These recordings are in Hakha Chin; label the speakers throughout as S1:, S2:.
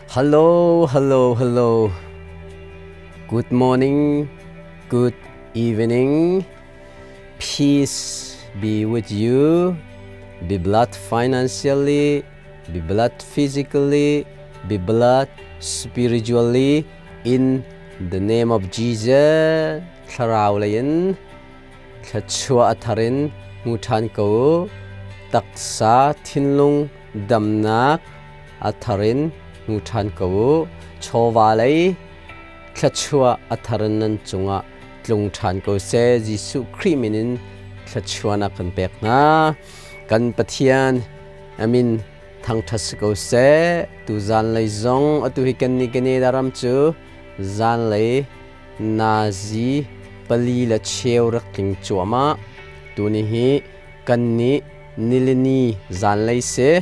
S1: Hello, hello, hello. Good morning, good evening. Peace be with you. Be blessed financially, be blessed physically, be blessed spiritually in the name of Jesus. Thlarau lei in thluachuah a thar in hmu ṭhan ko u. Taksa thinlung damnak a thar in hmu ṭhan ko u. Chawva lei thluachuah a thar in nan cungah tlung ṭhan ko seh. Jesuh Khrih min in thluachuahnak kan pek hna. Kan Pathian a min thangṭhat si ko seh. Tu zanlei zong atu hi kan nih Canada ram cu zanlei Nazi pali le cheu rak tling cuahmah. Tuni hi kannih nilini zanlei si.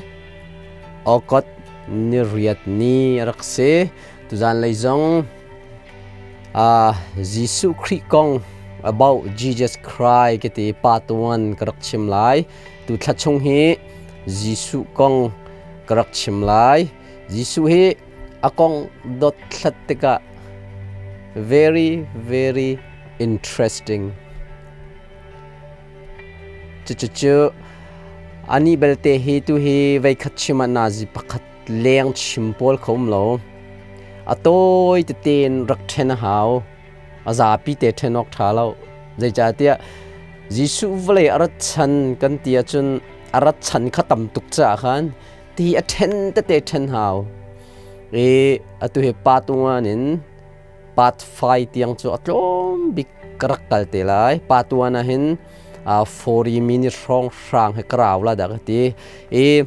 S1: August ni riat ni a rak si. Tuzanlei zong Jesuh Khrih kong about Jesus Christ ka ti part 1 ka rak chim lai. Tu thla chung hi Jesuh kong ka rak chim lai. Jesuh hi a kong dothlat tikah very very interesting. Cucucu ani belte hi tu hi veikhat chim ah nazi pakhat leng chim pawl kho um lo. A tawi tete in rak ṭhen a hau. A zapi te ṭhen awk ṭha lo. Zeicahtiah Jesuh vawlei a rat chan kan ti ahcun a rat chan kha tam tuk caah khan ti a ṭhen tete ṭhen hau. I atu hi part 1 in part 5 tiang cu a tlawm bik ka rak kal te lai. Part 1 ah hin 40 minute hrawng hrang he ka rau la dah ka ti. I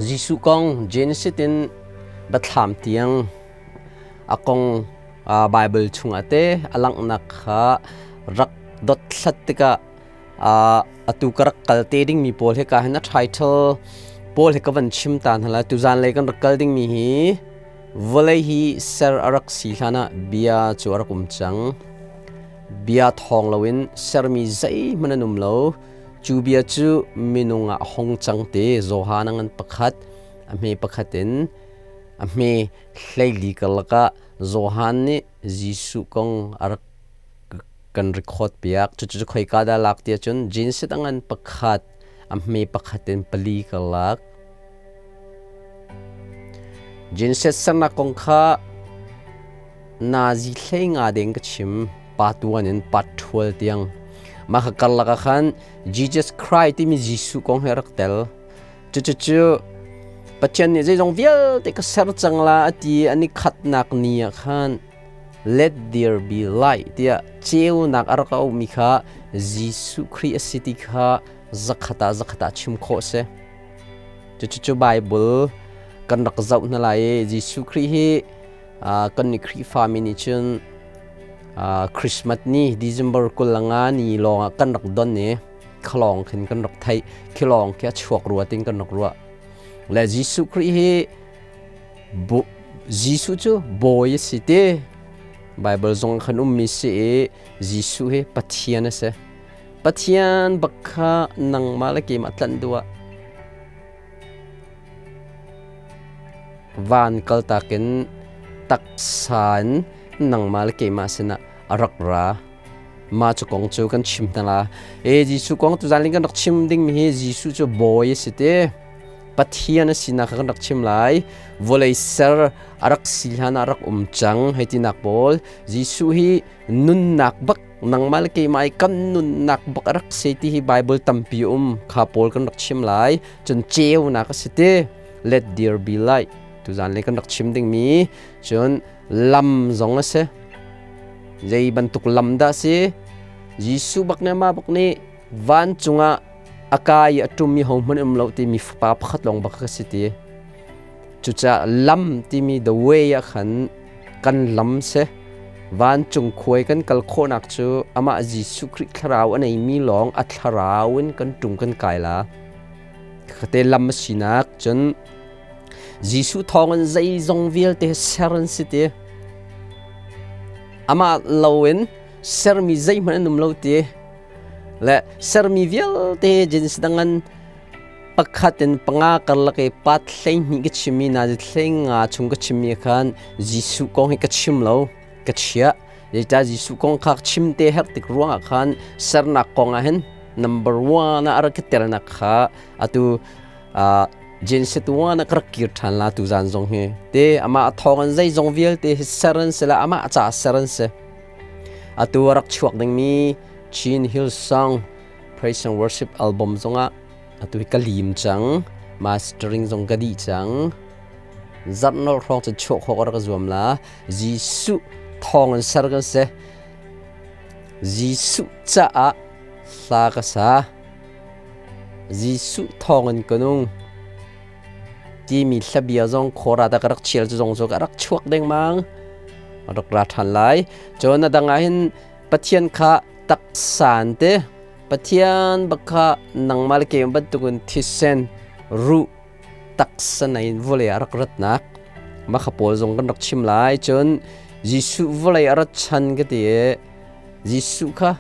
S1: Jesuh kong Genesis in Biathlam tiang a kong Bible chungah te a langhnak kha rak dothlat tikah atu ka rak kal te dingmi pawl hi ka hin a title pawl hi ka van chim ta hna lai. Tuzan lei kan rak kal dingmi hi vawlei hi ser a rak si hlan ah bia cu a rak um cang. Bia thawng loin sermi zeihmanh an um lo. Cu bia cu minung ah a hong cang te Johan a ngan pakhat a hme pakhat in a hme hleili karlak ah Johan nih Jesuh kong a rak kan record piak. Cucu khoika dah lak ti ahcun Genesis a ngan pakhat, a hme pakhat in pali ka lak. Genesis sernak kong kha nazi hlei nga deng ka chim pa tuan in pa ṭhual tiang. Mah kha karlak ah khan Jesus Christ timi Jesuh kong he rak tel. Cucucu Pathian nih zeizong vialte ka ser cang la a ti an i khatnak ni ah khan Let there be light tiah ceunak a rak aumi kha Jesuh Khrih a si ti kha zakhat ah zakhat ah chim khawh si. Cucu Bible kan rak zoh hna lai i Jesuh Khrih hi kan nih Khrihfa mi nih cun Christmas ni December 25 ni lawng ah kan rak don i khalawng khin kan rak theih khilawng khi a chuak rua tin kan rak ruah. Le Jesuh Khrih hi Jesuh cu bawi a si ti Baibal zong khan ummi si i Jesuh hi Pathian a si. Pathian bak kha nangmah le keimah tlanh duh ah van kaltak in taksa in nangmah le keimah sinah a rak ra. Mah cu kong cu kan chim hna la. E Jesuh kong tuzan kan rak chim dingmi hi Jesuh cu bawi a si ti. Pathian a sinak kha kan rak chim lai. Vawlei ser a rak si hlan ah rak um cang hei tinak pawl. Jesuh hi nunnak bak nangmah le keimah i kan nunnak bak a rak si ti hi Bible tampi um kha pawl kan rak chim lai. Cun ceunak a si ti. Let there be light. Tuzan le kan rak chim dingmi cun lam zong a si. Zei bantuk lam dah si? Jesuh bak nih amah bak nih vancung ah a kai i a ṭum i hohmanh um lo timi fapa pakhat lawng bak ka si ti. Cucaah lam timi the way ah khan kan lam si. Vancung khuai kan kal khawhnak cu amah Jesuh Khrih thlarau a neimi lawng a thlarau in kan ṭum kan kai la. Khate lam a sinak cun Jesuh thawngin zeizong vialte ser an si ti. Amah loin sermi zeihmanh an um lo ti. Le sermi vialte jins dang an Pakhat in panga karlak i pat 12 ka chimmi nazi 15 chung ka chimmi khan Jesuh kong hi ka chim lo, ka chiah. Zeicah Jesuh kong kha chim te herh tik ruangah khan sernak kong ah hin number one ah a rak ka telnak kha atu Genesis 1 ah ka rak kir ṭhan la tu zan zong hi. Te amah a thawng in zeizong vialte hi ser an si la, amah ca ser an si. Atu a rak chuak dingmi Chin Hill Song Praise and Worship album zongah atu hi ka lim cang, mastering zong ka dih cang. Zarh nolh hrawng cun chuah khawh ka rak zuam la. Jesuh thawng in ser kan si. Jesuh caah hla ka sa. Jesuh thawng in ka nung. Timi hlabia zong khawra ta ka rak chial cu zong cu ka rak chuak dengmang. Rak ra ṭhan lai. Cun a dang ah hin Pathian kha taksan te Pathian bak kha nangmah le keimah bantukin thisen ruh taksa nei in vawlei ah rak ratnak mah kha pawl zong kan rak chim lai. Cun Jesuh vawlei a rat chan ka ti i Jesuh kha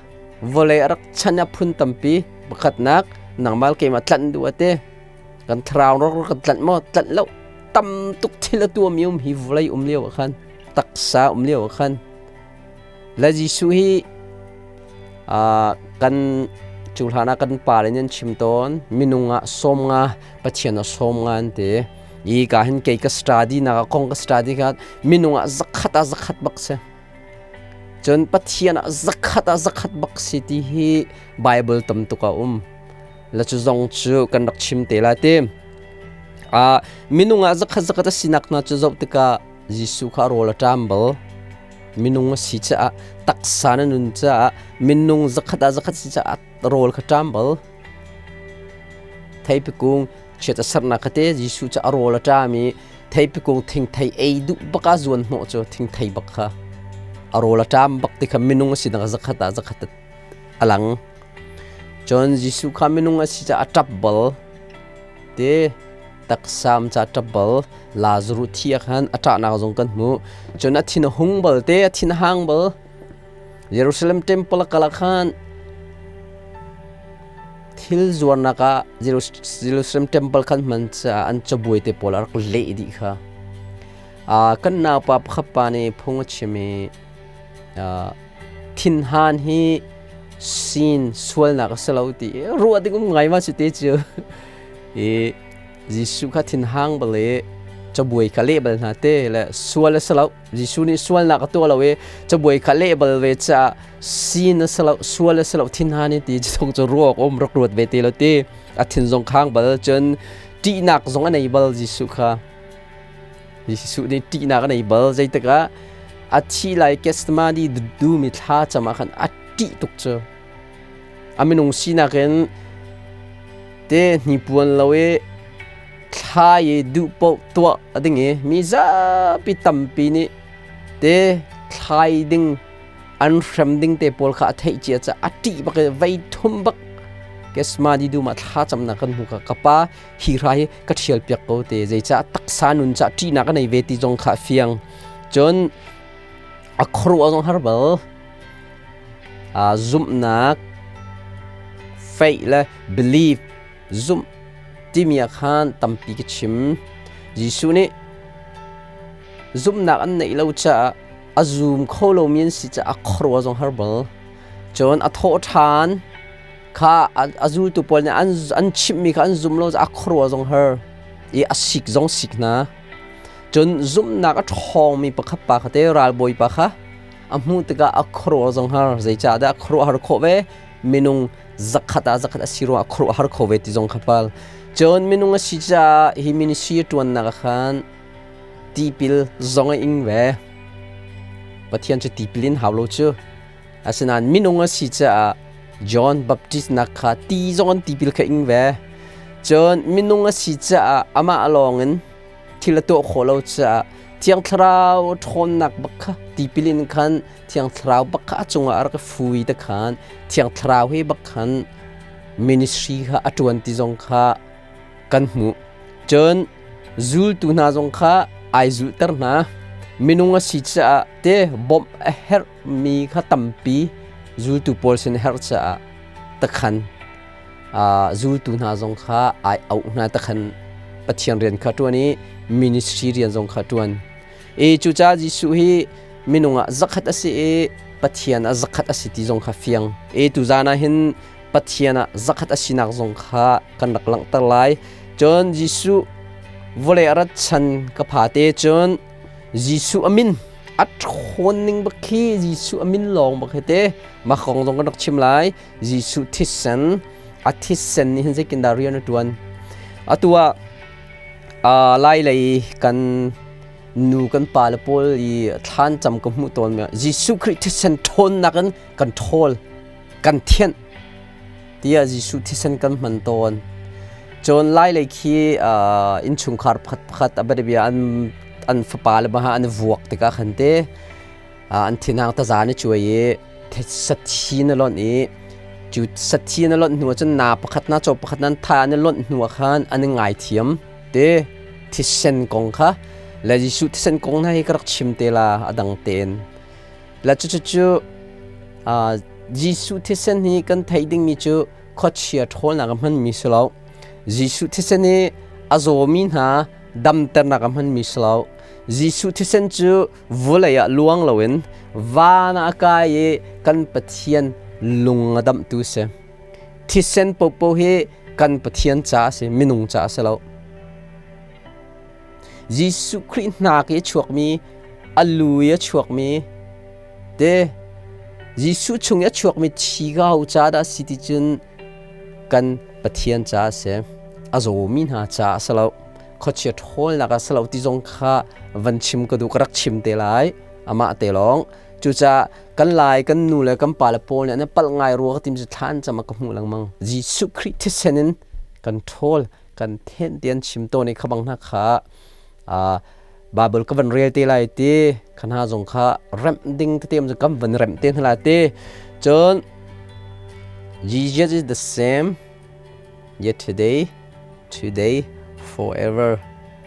S1: vawlei a rak chan a phun tampi. Pakhatnak, nangmah le keimah tlanh duh a ti. Kan thlarau rak kan tlanh maw? Tlanh lo. Tam tuk thil a tuahmi um hi vawlei um lio ah khan, taksa um lio ah khan. Le Jesuh hi kan cu hlan ah kan pale nih an chim tawn, minung ah 50, Pathian ah 50 an ti. I ka hin kei ka study nak ah kong ka study kha minung ah zakhat ah zakhat bak si. Cun Pathian ah zakhat ah zakhat bak si ti hi Bible tam tuk a um. La cu zong cu kan rak chim te lai ti. Minung ah zakhat zakhat a sinak hna cu zoh tikah Jesuh kha rawl a ṭam bal. Minung a si caah, taksa na nun caah, minung zakhat ah zakhat si caah rawl kha ṭam bal. Theipi kung chiat a sernak kha te Jesuh cu a rawl a ṭam i theipi kung thingthei ei duh bak ah zuan hnawh cu thingthei bak kha a rawl a ṭam bak ti kha minung a sinak zakhat ah zakhat a lang. Cun Jesuh kha minung a si caah a ṭap bal. Te taksam ca ṭap bal. Lazarus thi ah khan a ṭahnak zong kan hmuh. Cun a thin a hung bal te, a thin a hang bal. Jerusalem temple a kal ah khan thil zuarnak ah Jerusalem temple khan hman caah an cabuai te pawl a rak leh dih kha. Kan naupa pakhat pa nih phung a chim i thinhan hi sin sualnak a si lo ti ruah ding um ngai ma si te cu. I Jesuh kha thinhang bal i cabuai kha leh bal hna te le sual a si lo. Jesuh nih sualnak a tuah lo i cabuai kha leh bal ve caah sin a si lo, sual a si lo, thinhan i ti zong cu ruak um rak ruat ve te lo ti. A thin zong khang bal, cun ṭihnak zong a nei bal Jesuh kha. Jesuh nih ṭihnak a nei bal. Zeitikah a thi lai Gethsemane dumi thla cam ah khan a ṭih tuk cu. A minung sinak in te hnipuan lo i thla i duh paoh tuah a ding i mi zapi tampi nih te thlai ding an hrem ding te pawl kha a theih cia caah a ṭih bak i vei thum bak Gethsemane dum ah thla camnak kan hmu kha ka pa hi hra hi ka ṭhial piak ko te zeicah taksa nun cah ṭihnak a nei ve ti zong kha a fiang. Cun a khuaruah zong har bal. Zumhnak, faith le belief, zumh timi ah khan tampi ka chim. Jesuh nih zumhnak an neih lo caah a zum kho lomi an si caah a khuaruah zong har bal. Cun a thawh ṭhan kha a zultu pawl nih an chimhmi kha an zum lo caah a khuaruah zong har i a sik zong sik hna. Cun zumhnak a ṭhawngmi pakhat pa kha te ralbawipa kha a hmuh tikah a khuaruah zong har. Zeicahdah a khuaruahhar khawh ve? Minung zakhat ah zakhat a si ruangah a khuaruahhar kho ve ti zong kha pal. Cun minung a si caah hi ministry a ṭuannak ah khan tipil zong a ing ve. Pathian cu tipil in hau lo cu. Asinain minung a si caah John Baptist nak kha ti zong an tipil kha ing ve. Cun minung a si caah amah lawng in thil a tuah khawh lo caah Thiang Thlarau ṭhawnnak bak kha tipil in khan Thiang Thlarau bak kha a cungah a rak i fui te khan Thiang Thlarau he bak khan ministry kha a ṭuan ti zong kha kan hmuh. Cun zultu hna zong kha ai zulhter hna. Minung a si caah te bawmh a herhmi kha tampi zultu pawl sin a herh caah takhan. Zultu hna zong kha ai auh hna takhan Pathian rian kha ṭuan i ministry rian zong kha ṭuan. I cucaah Jesuh hi minung ah zakhat a si i Pathian ah zakhat a si ti zong kha fiang. I tuzaan ah hin Pathian ah zakhat a sinak zong kha kan rak langhter lai. Cun Jesuh vawlei a rat chan ka pha te cun Jesuh a min a ṭhawn ning bak khi Jesuh a min lawng bak hi te mah kong zong kan rak chim lai. Jesuh thisen a thisen nih hin zeitindah rian a ṭuan. Atu ah lai lei kan nu kan pa le pawl i thlan cam ka hmuh tawn mi Jesuh Khrih thisen ṭhawnnak in kan ṭhawl kan thianh tiah Jesuh thisen kan hman tawn. Cun lai lei khi innchungkhar pakhat pakhat a bia an fapa le maha an vuak tikah khan te an thinhang taza an i cuai i sathi na lonh i cu sathi na lonh hnu ah cun na pakhat na caw pakhat nan tha an i lonh hnu ah khan an i ngaithiam te thisen kong kha le Jesuh thisen kong hna hi ka rak chim te la a dang tein le cucu Jesuh thisen hi kan theih dingmi cu khuachia ṭhawlnak a hmanmi si lo. Jesuh thisen hi a zawmi hna damternak a hmanmi si lo. Jesuh thisen cu vawlei ah luang loin van ah a kai i kan Pathian lung a damhtu si. Thisen popo hi kan Pathian ca a si, minung ca a si lo. Jesuh Khrih hnak i a chuakmi, a lu i a chuakmi, te Jesuh chung i a chuakmi thi ka ca dah si ti cun kan Pathian ca a si. A zawmi hna ca a si lo. Khuachia ṭhawlnak a si lo ti zong kha van chim ka duh ka rak chim te lai. Amah te lawng. Cucaah kan lai kan nu le kan pa le pawl nih an palh ngai rua ka tim cu thla an cam ah ka hmuh lengmang. Jesuh Khrih thisen in kan ṭhawl kan thenh ti an chim tawn i kha bang hna kha Bible ka van rel te lai ti kha hna zong kha remh ding tete um kan van remh te hna lai ti. Cun Jesus is the same yesterday, today, forever.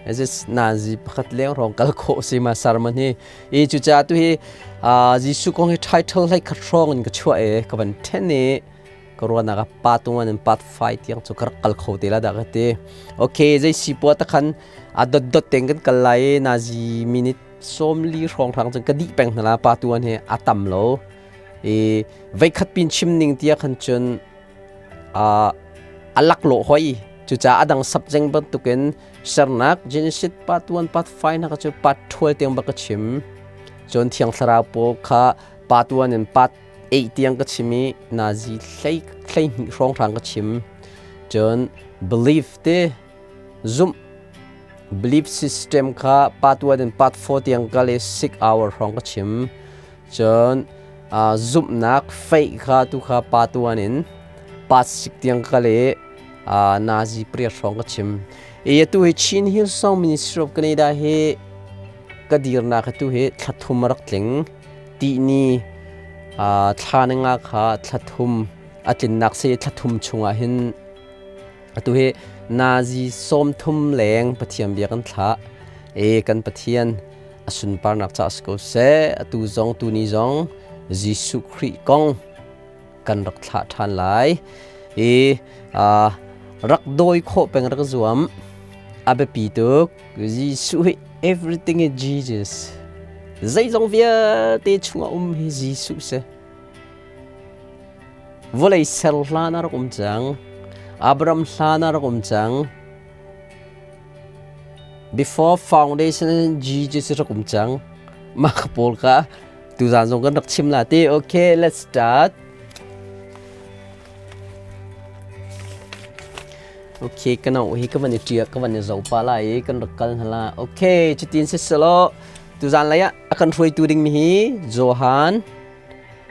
S1: As is nazi pakhat leng rong kal khawh si ma sermon hi. I cucaah tu hi Jesuh kong hi title hlei khat hrawng in ka chuah e ka van then i ka ruahnak ah part 1 in part 5 tiang cu ka rak kal kho te la dah ka ti. Okay, zei si pua takhan a dot dot ten kan kal lai i nazi minute 40 hrawng hrang cun ka dih peng hna la part 1 hi a tam lo. I veikhat pin chim ning tia khan cun a laklawh hoi. Cucaah a dang subject bantukin sernak Genesis part 1 part 5 na ka cu part 12 tiang bak ka chim. Cun Thiang Thlarau pawl kha part 1 in part 8 tiang ka chim i nazi hlei 12 hrawnghrang ka chim. Cun belief te zumh belief system kha part 1 in part 4 tiang ka le 6 hour hrawng ka chim. Cun zumhnak faith kha tu kha part 1 in part 6 tiang ka le nazi pariat hrawng ka chim. I atu hi Chin Hillsong Ministry of Canada hi ka dirnak atu hi thla thum a rak tling. Tihni thla na nga kha thla thum a tlinnak si thla thum chungah hin atu hi nazi 30 leng Pathian bia kan thlah. E kan Pathian a sunparnak ca si ko seh. Atu zong tuni zong Jesuh Khrih kong kan rak thlah ṭhan lai. I rak dawi khawh peng rak zuam a biapi tuk. Jesuh hi everything is Jesus. Zeizong vialte chungah um hi Jesuh si. Vawlei ser hlan ah rak um cang. Abraham hlan ah rak um cang. Before foundation Jesus rak um cang. Mah pawl kha tuzaan zong kan rak chim la ti. Okay, let's start. Okay, ka nau hi ka van i ṭiak, ka van i zo pah lai i kan rak kal hna la. Okay, cutin si selaw tuzaan lei ah a kan hruaitu dingmi hi Johan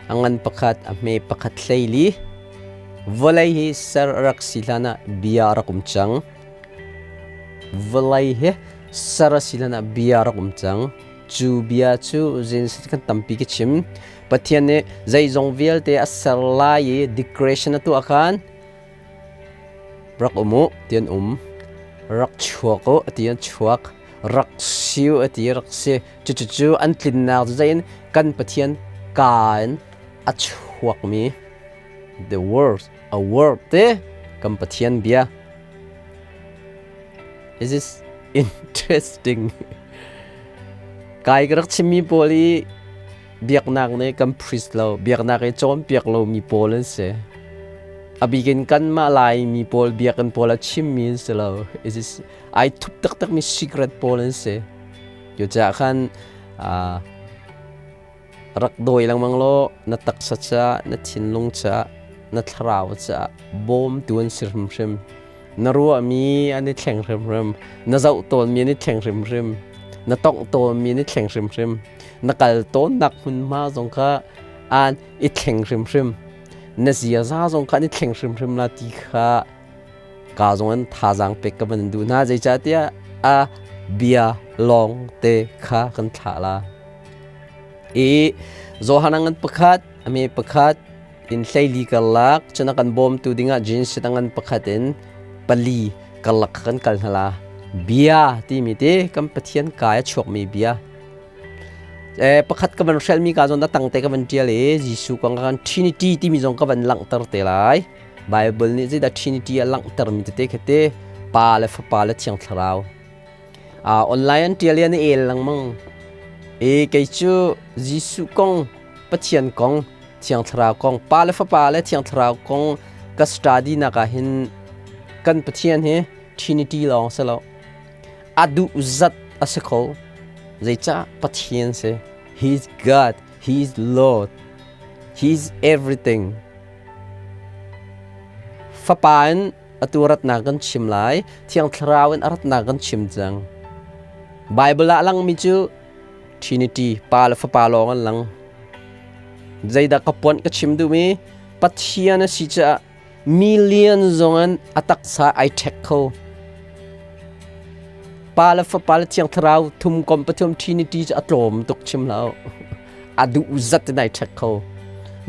S1: a ngan pakhat, a hme pakhat 12. Vawlei hi ser a rak si hlan ah bia a rak um cang. Vawlei hi ser a si hlan ah bia a rak um cang. Cu bia cu Genesis kan tampi ka chim. Pathian nih zeizong vialte a ser lai i declaration a tuah khan Rak um u ti an um. Rak chuak u ti an chuak. Rak si u ti rak si. Cucucu an tlinnak cu zeiin kan Pathian kaa in a chuakmi the word, a word te Kan Pathian bia. Is this interesting? Kai ka rak chimmi pawl i biaknak nih kan priest lo, biaknak i cawnpiak lomi pawl an si. A bikin kanmah Laimi pawl biakinn pawl a chimmi an si lo. Is this ai thup taktakmi secret pawl an si. Cucaah khan rak dawi lengmang law na taksa ca, na thinlung ca, na thlarau ca bawmtu an si hrimhrim. Na ruahmi an i thleng hrimhrim. Na zoh tawnmi an i thleng hrimhrim. Na tongh tawnmi an i thleng hrimhrim. Na kal tawnnak hmunhma zong kha an i thleng hrimhrim. Na ziaza zong kha an i thleng hrimhrim la ti kha ka zong in thazaang pek ka van duh hna. Zeicahtiah a bia lawng te kha kan thlah la. I Johan ngan pakhat, ame pakhat in hleili karlak, cun a kan bawmtu dingah jeans ngan pakhat in pali karlak kan kal hna la. Bia timi te kan Pathian kai a chuakmi bia. Pakhat ka van hrelmi ka zawn a tang te ka van ṭial i Jesuh kong kan Trinity timi zong ka van langhter te lai. Bible nih zeidah Trinity a langhtermi tete khi te Pa le Fapa le Thiang Thlarau. Online an ṭial i an i el lengmang. I kei cu Jesuh kong, Pathian kong, Thiang Thlarau kong, Pa le Fapa le Thiang Thlarau kong ka study nak ah hin kan Pathian hi Trinity lawng si lo. A duh zat a si kho. Zeicah Pathian si? He is God. He is Lord. He is everything. Fapa in atu ratnak kan chim lai, Thiang Thlarau in a ratnak kan chim cang. Bible ah langmi cu Trinity, Pa le Fapa lawng an lang. Zeidah ka puan ka chim duhmi Pathian a si caah million zong in a taksa ai ṭhek kho. Pa le Fapa le Thiang Thlarau thum kom pathum Trinity cu a tlawm tuk chim hlah. A duh zat in ai ṭhek kho.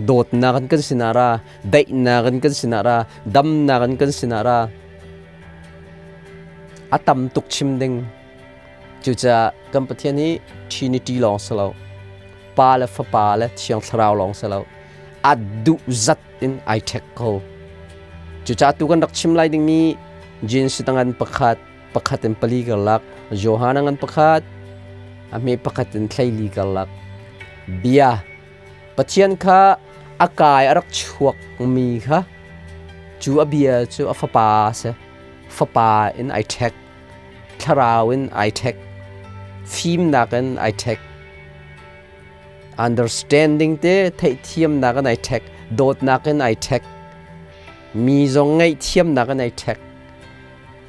S1: Dawtnak in kan sinah ra, daihnak in kan sinah ra, damnak in kan sinah ra. A tam tuk chim ding. Cucaah kan Pathian hi Trinity lawng si lo. Pa le Fapa le Thiang Thlarau lawng si lo. A duh zat in ai ṭhek ko. Cucaah tu kan rak chim lai dingmi Jeans tangan pakhat, pakhat in pali karlak, Johan ngan pakhat, a hme pakhat in thleili karlak. Bia Pathian kha a kai a rak chuakmi kha cu a bia cu a fapa a si. Fapa in ai ṭhek, thlarau in ai ṭhek, fimnak in ai ṭhek. Understanding te theihthiamnak in ai ṭhek, dawtnak in ai ṭhek, mi zong ngaihthiamnak in ai ṭhek.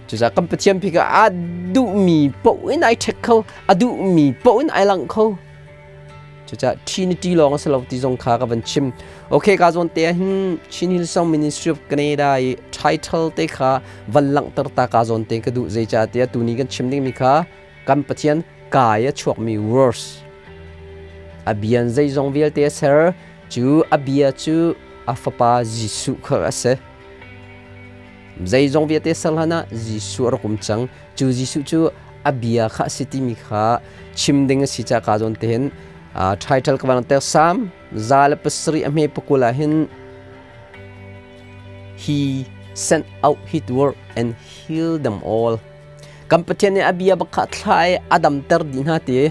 S1: Cucaah kan Pathian pi kha a duhmi paoh in ai ṭhek kho, a duhmi paoh in ai langh kho. Cucaah Trinity lawng a si lo ti zong kha ka van chim. Okay, ka zawn te ah hin Chin Hillsong Ministry of Canada i title te kha van langhter ta ka zawn te ka duh. Zeicahtiah tuni kan chim dingmi kha kan Pathian kai a chuakmi words a bian zeizong vialte a ser cu a bia cu a fapa Jesuh kha a si. Zeizong vialte ser hlan ah Jesuh a rak um cang. Cu Jesuh cu a bia kha a si timi kha chim ding a si ca ka zawn te hin title ka van ter Sam 107 a hme pakul ah hin He sent out his word and healed them all. Kan Pathian nih a bia bak kha thla i a damter dih hna ti.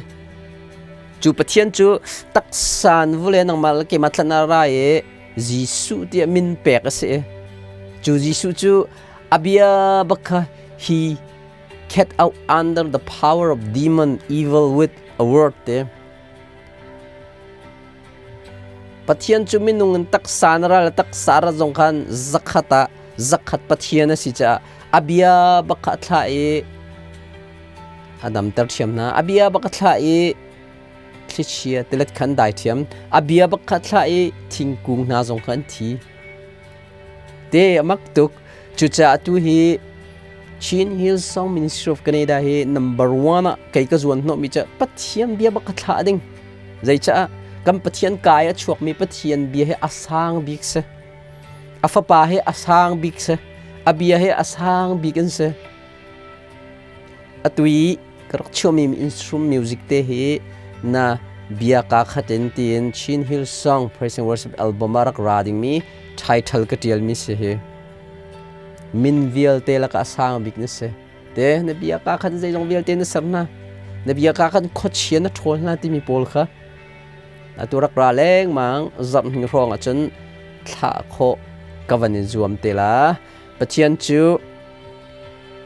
S1: Cu Pathian cu taksa in vule nangmah le keimah thlan a ra i Jesuh tiah min pek a si. Cu Jesuh cu a bia bak kha he get out under the power of demon evil with a word te. Pathian cu minung in taksa na ral taksa ra zong khan zakhat ah zakhat Pathian a si caah a bia bak kha a thlah i a damter ṭhiam hna. A bia bak a thlah i thlichia tilet khan dai ṭhiam. A bia bak kha a thlah i thingkung hna zong kha an thi. Te a mak tuk. Cucaah atu hi Chin Hillsong Ministry of Canada hi number one ah kei ka zuan hnawhmi cu Pathian bia bak ka thlah ding. Zeicah kan Pathian kai a chuakmi Pathian bia hi a sang bik si. A fapa hi a sang bik si. A bia hi a sang bik in si. Atu i ka rak chuahmi instrument music te hi na bia ka khat in tiin Chin Hillsong Praise and Worship album ah rak ra dingmi title ka ṭialmi si hi. Min vialte lakah a sang bik na si. Te na bia ka khan zeizong vialte na ser hna. Na bia ka khan khuachia na ṭhawl hna timi pawl kha atu rak ra lengmang zarh hnih hrawng ahcun thlah khawh ka van in zuam te la. Pathian cu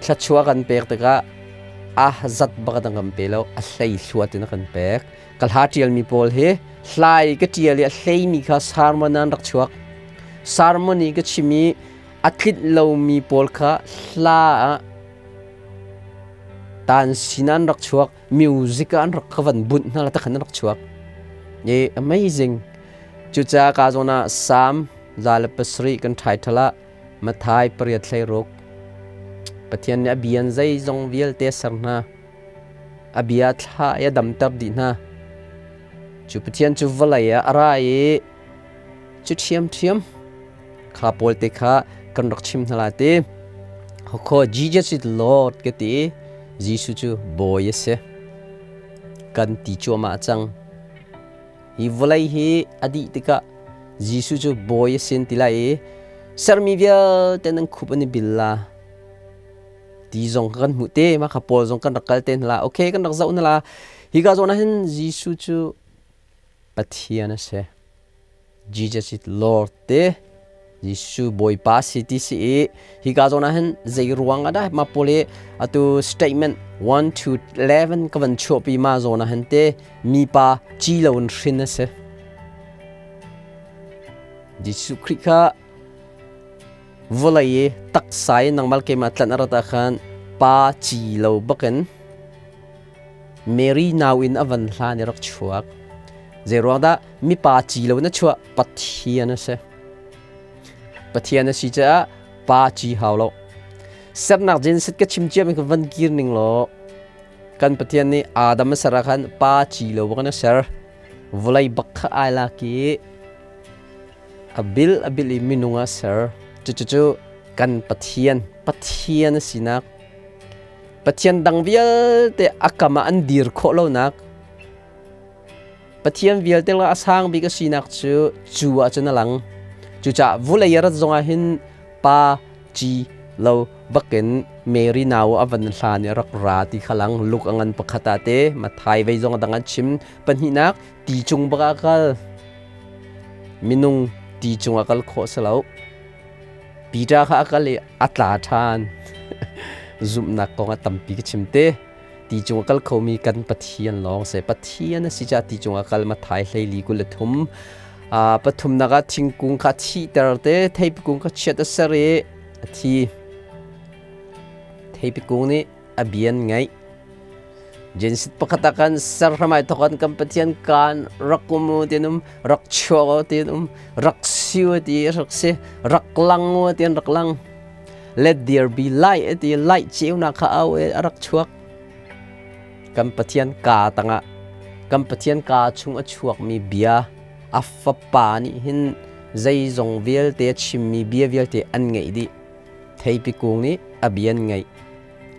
S1: thluachuah kan pek tikah a zat bak a kan pe lo, a hlei hluat in a kan pek. Ka hla ṭialmi pawl hi hlai ka ṭial i a hleimi kha sermon ah an rak chuak. Sermon i ka chim i a tlinh lomi pawl kha hla ah tan sin an rak chuak, music ah an rak ka van bunh hna la takhan an rak chuak. I amazing. Cucaah ka zawn ah Psalm 107 kan title ah Matthai 8:16 Pathian nih a bia in zeizong vialte a ser hna. A bia thla i a damter dih hna. Cu Pathian cu vawlei ah a ra i cu ṭhiamṭhiam kha pawl te kha kan rak chim hna lai ti. Hokho Jesus is Lord ka ti i Jesuh cu Bawi a si. Kan ti cuahmah cang. Hi vawlei hi a dih tikah Jesuh cu Bawi a si an ti lai i sermi vialte nan khup an i bil la. Ti zong kan hmuh te, mah kha pawl zong kan rak kal te hna la. Okay, kan rak zoh hna la. Hi ka zawn ah hin Jesuh cu Pathian a si. Jesus is Lord te Jesuh Bawipa si ti si i hi ka zawn ah hin zei ruang ah dah ma pawl hi atu statement 1 to 11 ka van chuahpi ma zawn ah hin te mipa ci lo in hrin a si. Jesuh Khrih kha vawlei i taksa i nangmal keimah tlanh a rat ah khan pa ci lo bakin Mary nau in a van hlan i rak chuak. Zeiruang dah mipa ci lo na chuah? Pathian a si. Pathian a si caah pa ci hau lo. Sernak Genesis ka chim cia mi ka van kir ning law kan Pathian nih Adam a ser ah khan pa ci lo bak in a ser. Vawlei bak kha ai lak i a bil a bil i minung ah ser. Cucu kan Pathian, Pathian a sinak, Pathian dang vialte a kam ah an dir khawh lonak, Pathian vialte la a sang bik a sinak cu cu ah cun a lang. Cucaah vulei a rat zongah hin pa ci lo bakin Mary nau a van hlan i a rak ra ti kha lang. Luke a ngan pakhat ah te, Matthai vei zong a dang an chim. Pahnihnak, ti cung bak ah kal. Minung ti cungah kal khawh si lo. Peter kha a kal i a tla ṭhan. Zumhnak kong ah tampi ka chim te. Ti cung a kal khomi kan Pathian lawng si. Pathian a si caah ti cung a kal Matthai hleili 23. Pathumnak ah thingkung kha thihter te, theipi kung kha chiat a ser i a thi. Theipi kung nih a bian ngaih. Genesis pakhat ah khan ser hram ai thawk kan Pathian kaan rak um u ti um rak chuak u ti um rak si u ti rak si rak lang u ti rak lang. Let there be light ti light ceunak kha au e a rak chuak. Kan Pathian ka tangah kan Pathian ka chung a chuakmi bia a fapa nih hin zeizong vialte a chimmi bia vialte an ngeih dih. Theipi kung nih a bia an ngeih.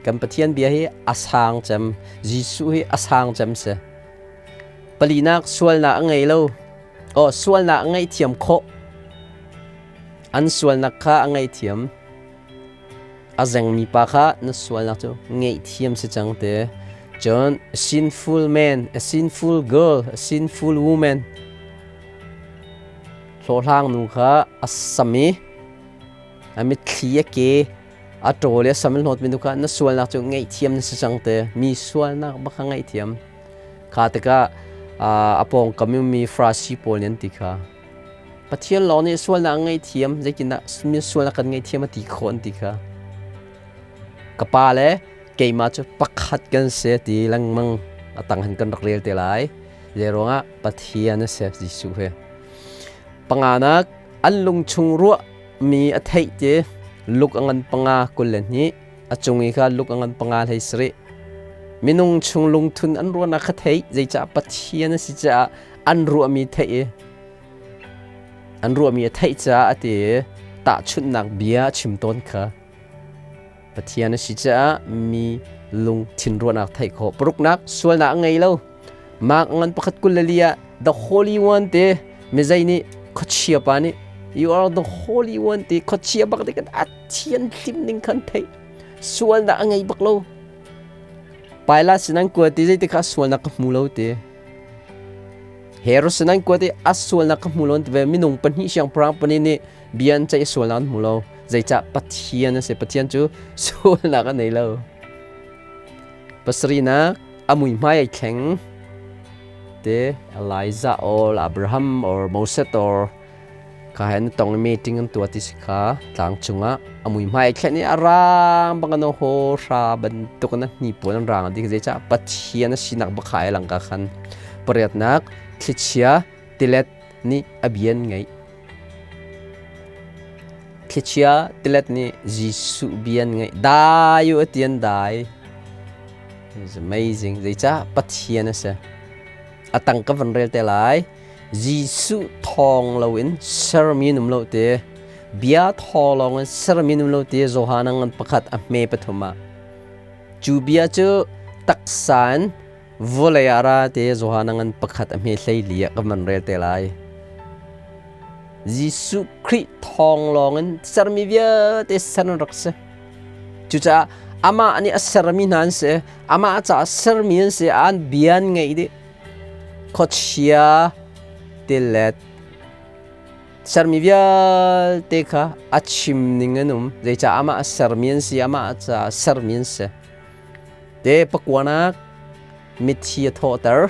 S1: Kan Pathian bia hi a sang cem. Jesuh hi a sang cem si. Palinak sualnak a ngei lo. Oh, sualnak a ngaihthiam khawh. An sualnak kha a ngaihthiam. A zengmi pa kha na sualnak cu ngaihthiam si cang te. Cun a sinful man, a sinful girl, a sinful woman. Hlawhhlang nu kha a sam i a mitthli a ke a ṭawl i a sam in hlawtmi nu kha na sualnak cu ngaihthiam na si cang te. Mi sualnak bak kha ngaihthiam. Kha tikah a pawngkam i ummi Farasi pawl nih an ti kha. Pathian lawng nih sualnak a ngaihthiam, zeitindah mi sualnak kan ngaihthiam a ti khawh an ti kha. Ka pa le keimah cu pakhat kan si ti lengmang a tang hin kan rak rel te lai. Zei ruangah Pathian a si Jesuh hi. Panganak an lungchung ruah mi a theih ti luk a ngan panga 22 a cung i kha luk a ngan panga hlei sarih. Minung chung lungthun an ruahnak kha theih, zeicah Pathian a si caah an ruahmi theih i an ruahmi a theih caah a ti i tahchunhnak bia a chim tawn kha. Pathian a si caah mi lungthin ruahnak theih khawh. Paruknak, sualnak a ngei lo. Mark ngan pakhat 24 ah the Holy One te mizei nih khuachia pa nih You are the Holy One ti khuachia bak te kan a thian hlim ning khan theih. Sualnak a ngei bak lo. Pilate sin an kuat i zeiti kha sualnak ka hmu lo ti. Herod sin an kuat i a sualnak ka hmu lo ti ve minung pahnih siangpahrang pahnih nih bia an ceih sualnak an hmu lo. Zeicah Pathian a si. Pathian cu sualnak a nei lo. Pasarihnak a muihmai ai thleng te Elijah or Abraham or Moses or kha he an tong i meeting an tuah ti si kha tlang cungah a muihmai ai thlen i a rang bang an haw hra bantuk in a hnipuan an rang ding zeicah Pathian a sinak bak kha ai lang ka khan pariatnak thlichia tilet nih a bian ngeih Thlichia tilet nih Jesuh bia an ngaih. Dai u a ti an dai. It's amazing. Zeicah Pathian a si. A tang ka van rel te lai. Jesuh thawng loin sermi an um lo te. Bia thaw lawng in sermi an um lo te Johan ngan pakhat a hme pathum ah. Cu bia cu taksa in vawlei ah ra te Johan ngan pakhat a hme hlei li ah ka van rel te lai. Jesuh Khrih thawng lawngin sermi vialte ser an rak si. Cucaah amah nih a sermi hna an si. Amah caah sermi an si. An bia an ngeih dih. Khuachia, tilet, sermi vialte kha a chim ning an um. Zeicah amah a sermi an si, amah caah sermi an si. Te pakuanak mithi a thawhter.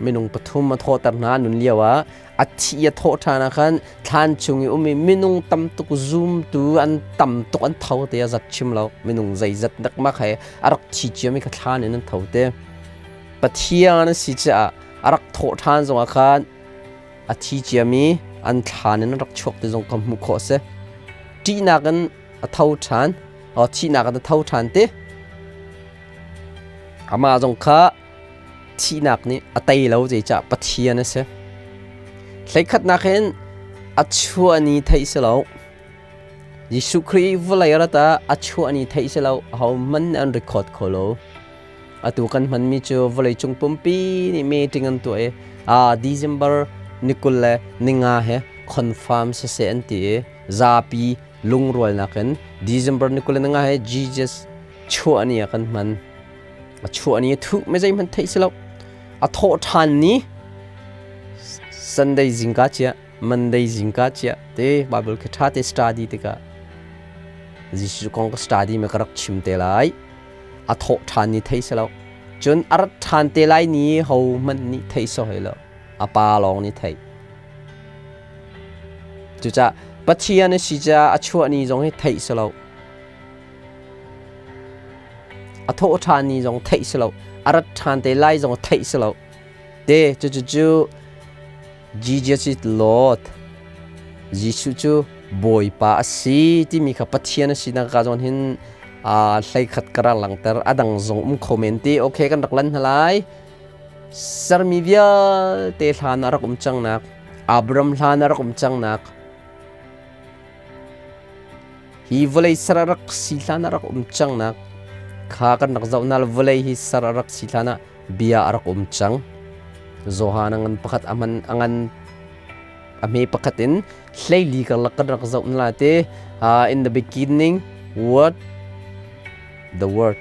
S1: Minung pathum a thawhter hna nun lio ah a thi a thawh ṭhan ah khan thlan chung i um i minung tam tuk zumtu an tam tuk an tho te a zat chim lo. Minung zeizat dak mak he a rak thi ciami kha thlan in an tho te. Pathian a si caah a rak thawh ṭhan zongah khan a thi ciami an thlan in an rak chuak ti zong ka hmuh khawh a si. Ṭihnak in a tho ṭhan. Thihnak in a tho ṭhan ti. Amah zong kha thihnak nih a tei lo zeicah Pathian a si. Hleikhatnak hin a chuah ni theih si lo. Jesuh Khrih vawlei a rat ah a chuah ni theih si lo. Ahohmanh nih an record kho lo. Atu kan hmanmi cu vawleicung pumpi nih meeting an tuah i December ni 25 he confirm siseh an ti i zapi lungrualnak in December ni 25 he Jesus chuah ni ah kan hman. A chuah ni a thuh me zeihmanh theih si lo. A thawh ṭhan ni Sunday zingka chia Monday zingka chia te Bible khi ṭha te study tikah Jesuh kong ka study me ka rak chim te lai. A thawh ṭhan ni thei si lo. Cun a rat ṭhan te lai ni ho hmanh nih thei so hoi lo. A pa lawng nih thei. Cucaah Pathian a si caah a chuah ni zong hi theih si lo. A thawh ṭhan ni zong theih si lo. A rat ṭhan te lai zong theih si lo. Te cucu Jesus is Lord. Jesuh cu Bawipa a si timi kha Pathian a sinak ka zawn hin hlei khat ka rak langhter. A dang zong um kho men ti. Okay, kan rak lan hna lai. Sermi vialte hlan a rak um cangnak, Abraham hlan a rak um cangnak, Hi vawlei ser a rak si hlan ah rak um cangnak kha kan rak zoh na vawlei hi ser a rak si hlan ah bia a rak um cang. Johan a ngan pakhat a hman a ngan a hme pakhat in hleili karlak kan rak zoh na te in the beginning word the word.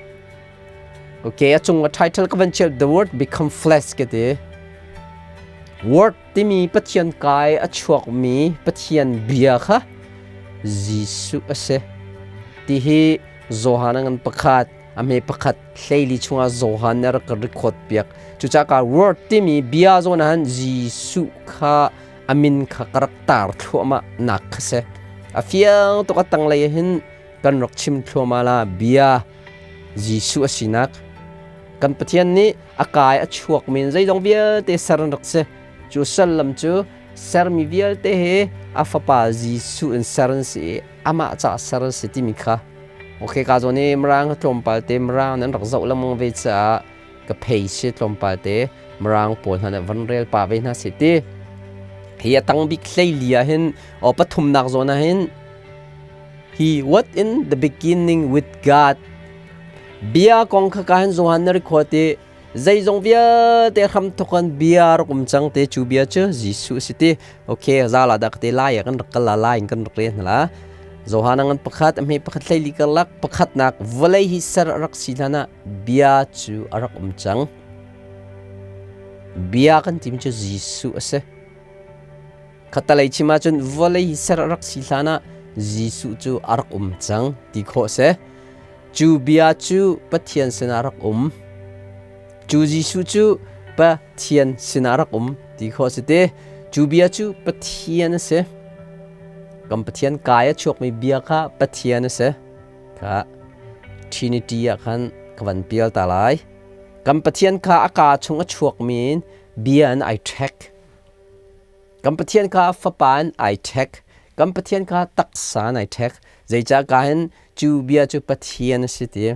S1: Okay, a cung a title ka van chial the word become flesh ke ti. Word timi Pathian kai a chuakmi Pathian bia kha Jesuh a si. Ti hi Johan a ngan pakhat, a hme pakhat hleili chungah Johan nih a rak record piak. Cucaah ka word timi bia zawn ah Jesuh kha a min kha ka rak tar thluahmah nak kha si. A fiang tuk a tanglei hin kan rak chim thluahmah la bia Jesuh a sinak. Kan Pathian nih a kai a chuak men zeizong vialte ser an rak si. Cu sallam cu sermi vialte he a fapa Jesuh in ser an si i amah caah ser an si timi kha. Okay, ka zawn i Mirang tlawmpal te Mirang nan rak zoh lengmang ve caah ka phei si tlawmpal te Mirang pawl hna nih van rel pa ve hna si ti. Hi a tang bik hleili ah hin o pathumnak zawn ah hin He was in the beginning with God. Bia kong kha ka hin Johan na record i. Zeizong vialte hramthawk in bia rak um cang te cu bia cu Jesuh a si ti. Okay, zala dah ka te lai ah kan rak kal la lai in kan rak rel hna la. Johan ngan pakhat a hme pakhat hleili karlak pakhatnak vawlei hi ser a rak si hlan ah bia cu a rak um cang. Bia kan timi cu Jesuh a si. Khattalei chim ahcun vawlei hi ser a rak si hlan ah Jesuh cu a rak um cang ti khawh a si. Cu bia cu Pathian sinah rak um. Cu Jesuh cu Pathian sinah rak um ti khawh a si te. Cu bia cu Pathian a si. Kan Pathian kai a chuakmi bia kha Pathian a si. Kha Trinity ah khan ka van pial ta lai. Kan Pathian kha a kaa chung a chuakmi in bia in ai ṭhek. Kan Pathian kha Fapa in ai ṭhek. Kan Pathian kha taksa in ai ṭhek. Zeicah ka hin cu bia cu Pathian a si ti.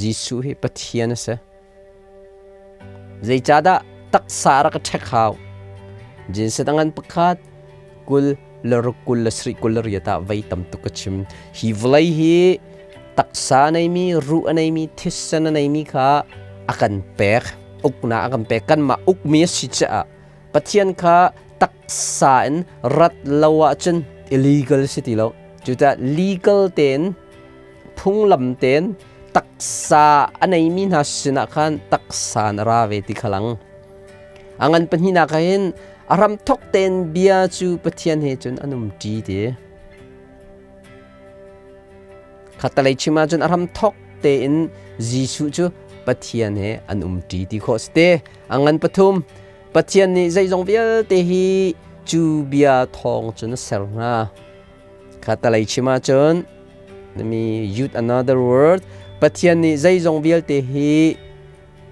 S1: Jesuh hi Pathian a si. Zeicahdah taksa rak ka ṭhek hau? Jinset ngan pakhat kul le ruk kul le sarih kul le riat ah vei tam tuk ka chim. Hi vawlei hi taksa a neimi, ruh a neimi, thisen a neimi kha a kan pek. Uknak a kan pek. Kanmah ukmi a si caah Pathian kha taksa in rat lo ahcun illegal si ti lo. Cucaah legal tein phunglam tein taksa a neimi hna sinah khan taksa na ra ve ti kha lang. A ngan pahnihnak ah hin a hramthok tein bia cu Pathian he cun an um ṭi ti. Khattalei chim ahcun a hramthok tein Jesuh cu Pathian he an um ṭi ti khawh si te. A ngan pathum, Pathian nih zeizong vialte hi cu bia thawng cun a ser hna. Khattalei chim ahcun, let me use another word, Pathian nih zeizong vialte hi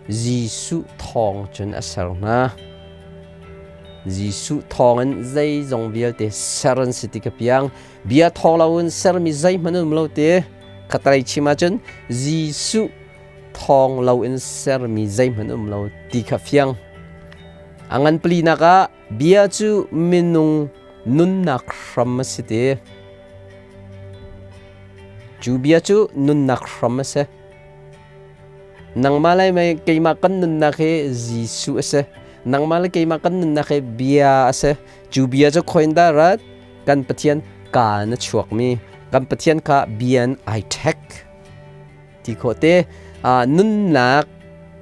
S1: Jesuh thawng cun a ser hna. Jesuh thawngin zeizong vialte ser an si ti ka piang. Bia thawng loin sermi zeihmanh an um lo ti. Khatalei chim ahcun Jesuh thawng loin sermi zeihmanh um lo ti kha fiang. A ngan palinak ah bia cu minung nunnak hram a si ti. Cu bia cu nunnak hram a si. Nangmah le keimah kan nunnak hi Jesuh a si. Nangmah le keimah kan nunnak hi bia a si. Cu bia cu khoin dah rat? Kan Pathian kaa in a chuakmi. Kan Pathian kha bia in ai ṭhek. Ti khawh te. Nunnak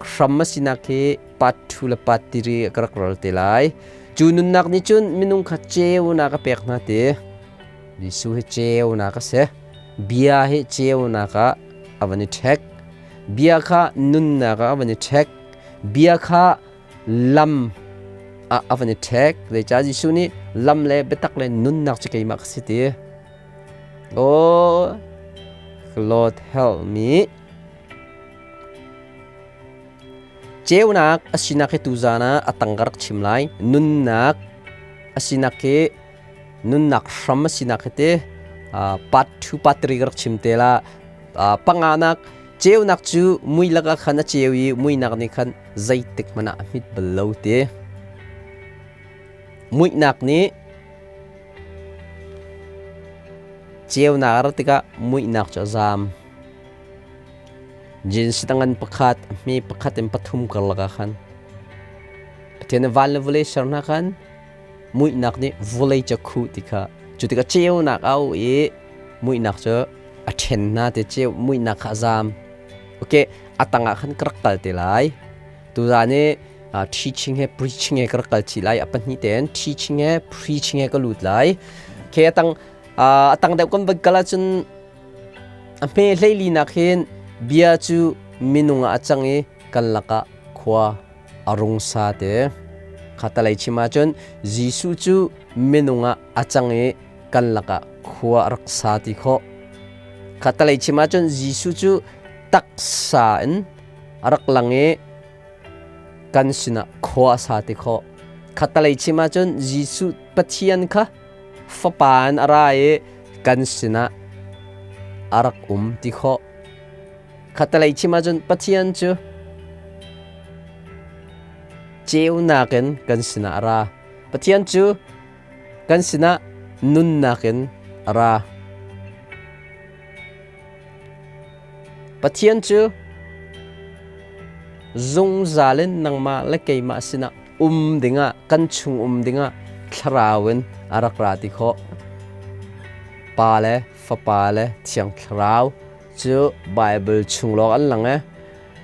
S1: hram a sinak hi part 2 le part 3 ka rak rol te lai. Cu nunnak nih cun minung kha ceunak a pek hna ti. Jesuh hi ceunak a si. Bia hi ceunak ah a van i ṭhek. Bia kha nunnak ah a van i ṭhek. Bia kha lam ah a van i ṭhek. Zeicah Jesuh nih lam le biatak le nunnak cu keimah ka si ti. Oh, Lord help me. Ceunak a sinak hi tuzaan ah a tang ka rak chim lai. Nunnak a sinak hi nunnak hram a sinak hi te part 2 part 3 ka rak chim te la. Panganak ceunak cu mui lakah khan a ceu i muinak nih khan zeitik hmanh ah a hmit bal lo ti. Muihnak nih ceunak a rat tikah muihnak cu a zaam. Jeans ngan pakhat, a hme pakhat in pathum karlak ah khan Pathian nih van le vawlei ser hna khan muihnak nih vawlei cu a khuh ti kha cu tikah ceunak a um i muihnak cu a ṭhen hna ti ceu muihnak kha a zaam. Okay, a tangah khan ka rak kal te lai. Tuzaan i teaching he preaching he ka rak kal chih lai. A pahnih tein teaching he preaching he ka lut lai. Okay, a tang a tang deuh kan van kal ahcun A hme hleilinak hin bia cu minung ah a cang i kan lakah khua a rung sa te. Khatalei chim ahcun Jesuh cu minung ah a cang i kan lakah khua a rak sa ti khawh. Khatalei chim ahcun Jesuh cu taksa in a rak lang i kan sinah khua a sa ti khawh. Khatalei chim ahcun Jesuh Pathian kha Fapa in a ra i kan sinah a rak um ti khawh. Khatalei chim ahcun Pathian cu ceunak in kan sinah a ra. Pathian cu kan sinah nunnak in a ra. Pathian cu zungzal in nangmah le keimah sinah um dingah kan chung um dingah thlarau in a rak ra ti khawh. Pa le Fapa le Thiang Thlarau cu Bible chung lawng an lang e.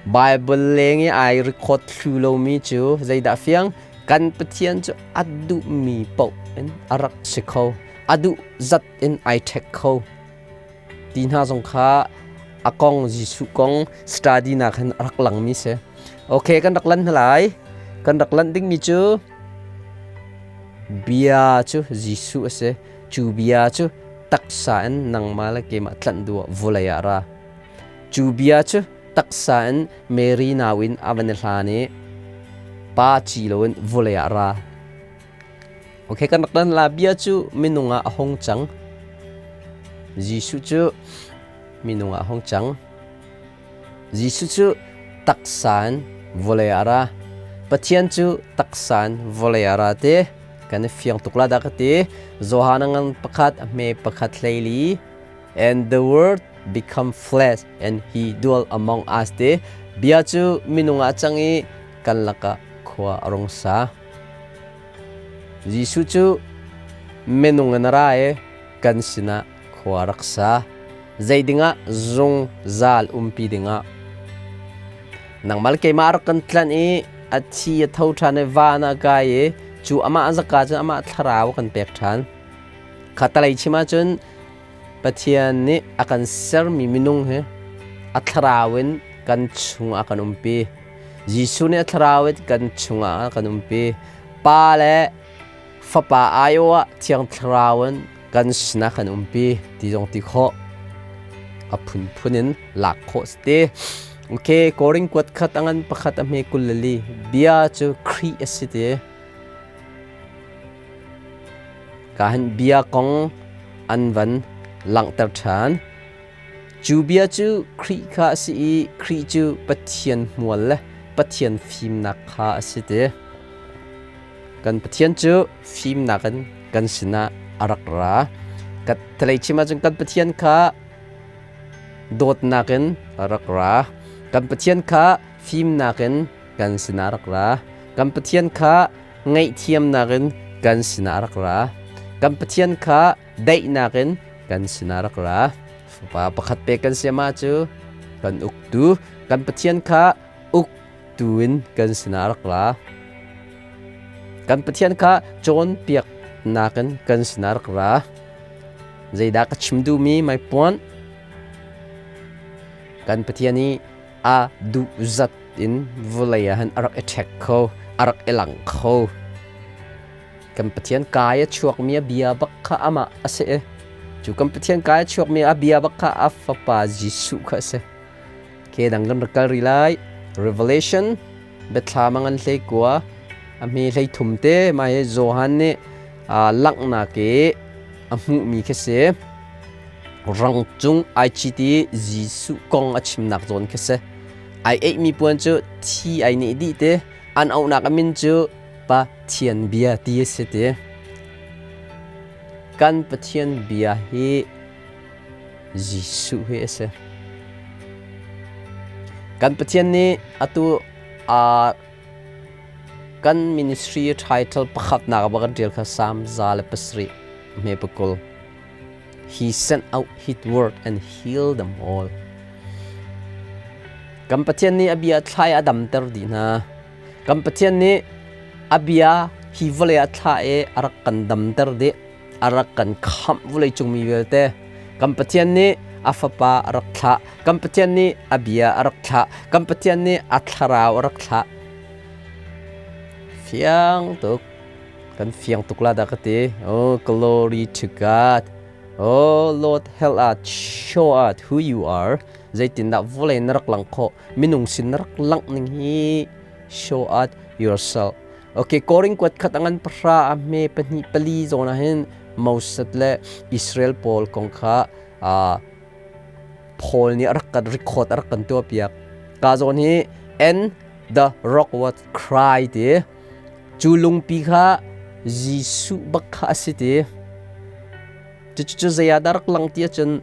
S1: Bible leng i ai record thlu lomi cu zeidah fiang? Kan Pathian cu a duhmi paoh in a rak si kho. A duh zat in ai ṭhek kho. Ti hna zong kha a kong Jesuh kong study nak hin a rak langmi si. Okay, kan rak lan hna lai. Kan rak lan dingmi cu bia cu Jesuh a si. Cu bia cu taksa in nangmah le keimah tlanh duh ah vawlei ah ra. Cu bia cu taksa in Mary nau in a van i hlan i pa ci loin vawlei ah ra. Okay, kan rak dan la bia cu minung ah a hung cang. Jesuh cu minung ah a hung cang. Jesuh cu taksa in vawlei ah a ra. Pathian cu taksa in vawlei ah a ra ti. Kan i fiang tuk la dah ka ti. Johan ngan pakhat a hme pakhat hleili. And the word become flesh and he dwell among us ti. Bia cu minung ah cang i kan lakah khua a rung sa. Jesuh cu minung in a ra i kan sinah khua rak sa. Zei dingah zungzal umpi dingah. Nangmah le keimah rak kan tlanh i a thi a tho ṭhan i van ah kai i cu amah zaka cun amah thlarau a kan pek ṭhan. Khatalei chim ahcun Pathian nih a kan sermi minung hi a thlarau in kan chungah a kan umpi. Jesuh nih a thlarau in kan chungah a kan umpi. Pa le Fapa aiawh ah Thiang Thlarau in kan sinah kan umpi ti zong ti khawh. A phunphun in lak khawh si ti. Okay, Korin kuat khat a ngan pakhat a hme 24 bia cu Khrih a si ti. Ka hin bia kong an van langhter ṭhan. Cu bia cu Khrih kha a si i Khrih cu Pathian hmual le Pathian fimnak kha a si ti. Kan Pathian cu fimnak in kan sinah a rak ra. Ka thalei chim ahcun kan Pathian kha dawtnak in a rak ra. Kan Pathian kha fimnak in kan sinah a rak ra. Kan Pathian kha ngaihthiamnak in kan sinah a rak ra. Kan Pathian kha daihnak in kan sinah rak ra. Fapa pakhat pek kan si amah cu kan uktu, kan Pathian kha uktu in kan sinah rak ra. Kan Pathian kha cawnpiaknak in kan sinah rak ra. Zeidah ka chim duhmi my point? Kan Pathian i a duh zat in vawlei ah hin a rak i ṭhek kho, a rak i lang kho. Kan Pathian kai a chuakmi a bia bak kha amah a si i cu kan Pathian kai a chuakmi a bia bak kha a fapa Jesuh kha a si. Ke dang kan rak kal rih lai. Revelation biathlam a ngan hlei kua a hme hlei thum te mah hi Johan nih langhnak i a hmuhmi khi si. Rang cung ai cit i Jesuh kong a chimnak zawn khi si. Ai eihmi puan cu thi ai nih dih te an auhnak a min cu Pathian bia ti a si ti. Kan Pathian bia hi Jesuh hi a si. Kan Pathian nih atu kan ministry title pakhatnak ah kan ṭial kha Psalm 107 hme pakul. He sent out his word and healed them all. Kan Pathian nih a bia thlai a damter dih hna. Kan Pathian nih a bia hi vawlei ah thlah i a rak kan damter dih, a rak kan khamh vawleicung mi vialte. Kan Pathian nih a fapa a rak thlah. Kan Pathian nih a bia a rak thlah. Kan Pathian nih a thlarau a rak thlah. Fiang tuk. Kan fiang tuk la dah ka ti. Oh, glory to God. Oh, Lord, help us, show us who you are. Zeitindah vawlei na rak lang khawh? Minung sin na rak langh ning hi show us yourself. Okay, Korin kuat khat angan pahra a hme pahnih pali zawn ah hin Moses le Israel pawl kong kha Paul nih a rak kan record a rak kan tuah piak. Ka zawn hi and the rock was cry ti. Cu lungpi kha Jesuh bak kha a si ti. Cucu zei ah dah rak lang ti ahcun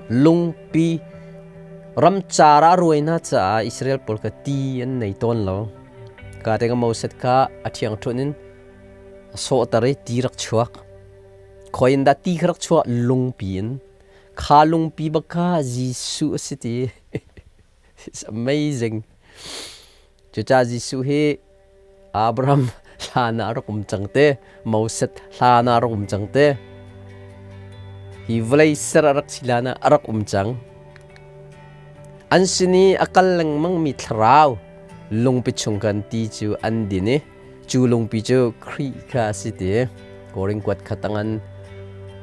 S1: lungpi Ramcar ah ruai hna caah Israel pawl kha ti an nei tawn lo. Ka te Moses kha a ṭhiangṭhunh in a sawhter i ti rak chuak. Khoi in dah ti kha rak chuah? Lungpi in. Kha lungpi bak kha Jesuh a si ti. It's amazing. Cucaah Jesuh hi Abraham hlan ah a rak um cang te, Moses hlan ah a rak um cang te. Hi vawlei ser a rak si hlan ah a rak um cang. An sin i a kal lengmangmi thlarau lungpi chung khan ti cu an din i cu lungpi cu Khrih kha a si ti. Korin kuat kha tangan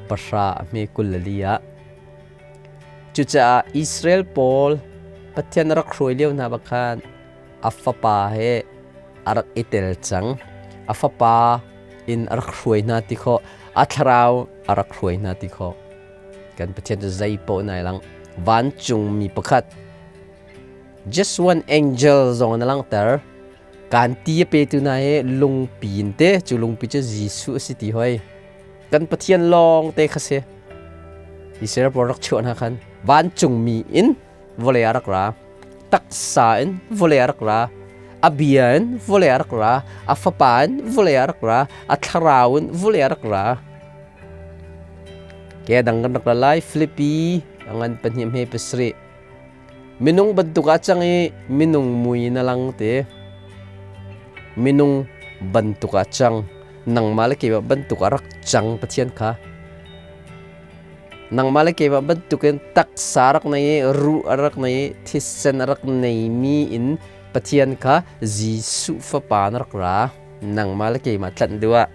S1: pahra a hme 24 ah. Cucaah Israel pawl Pathian a rak hruai lio hna bak khan a fapa he a rak i tel cang. A fapa in a rak hruai hna ti khawh, a thlarau a rak hruai hna ti khawh. Kan Pathian cu zei paoh nai lang. Vancungmi pakhat just one angel zong na langhter. Kan ti a petu hna hi lungpi in te, cu lungpi cu Jesuh a si ti hoi. Kan Pathian lawng te kha si. Israel pawl rak chuah hna khan vancungmi in vawlei ah rak ra. Taksa in vawlei ah rak ra. A bia in vawlei ah rak ra. A fapa in vawlei ah rak ra. A thlarau in vawlei ah rak ra. Ke dang kan rak ra lai. Filipi a ngan pahnih hme pasarih. Minung bantuk ah cang i minung mui na lang te. Minung bantuk ah cang. Nangmah le keimah bantuk ah rak cang Pathian kha. Nangmah le keimah bantukin taksa rak nei i ruh a rak nei i thisen a rak neimi in Pathian kha Jesuh Fapa na rak ra. Nangmah le keimah tlanh duh ah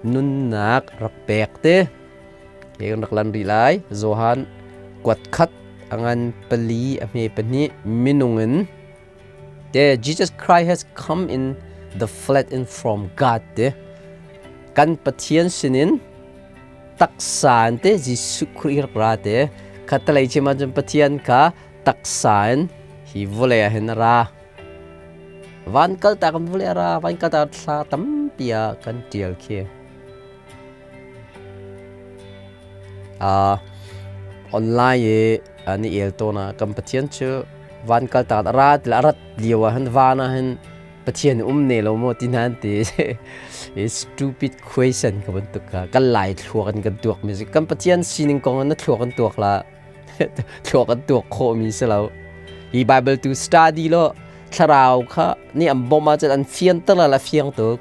S1: nunnak rak pek te. Ke kan rak lan rih lai. Johan kuat khat a ngan pali a hme pahnih minung in te Jesus Christ has come in the flesh and from God te kan Pathian sinin taksa in te Jesuh Khrih rak ra te khatalei chim ahcun Pathian kha taksa in hi vawlei ah hin a ra van kal ta kan vawlei a ra van kal ta thla tampi ah kan tial khi Online i an i el tawn ah kan Pathian cu van kaltak a ra ti le a rat lio ah hin van ah hin Pathian um ne lo maw ti hna an ti. Stupid question ka bantuk kha kan lai thluak in kan tuak mi si. Kan Pathian sining kong in na thluak in tuak la thluak in tuak khawh mi si lo. Hi Bible tu study lo thlarau kha nih an bawmh ahcun an fianter la fiang tuk.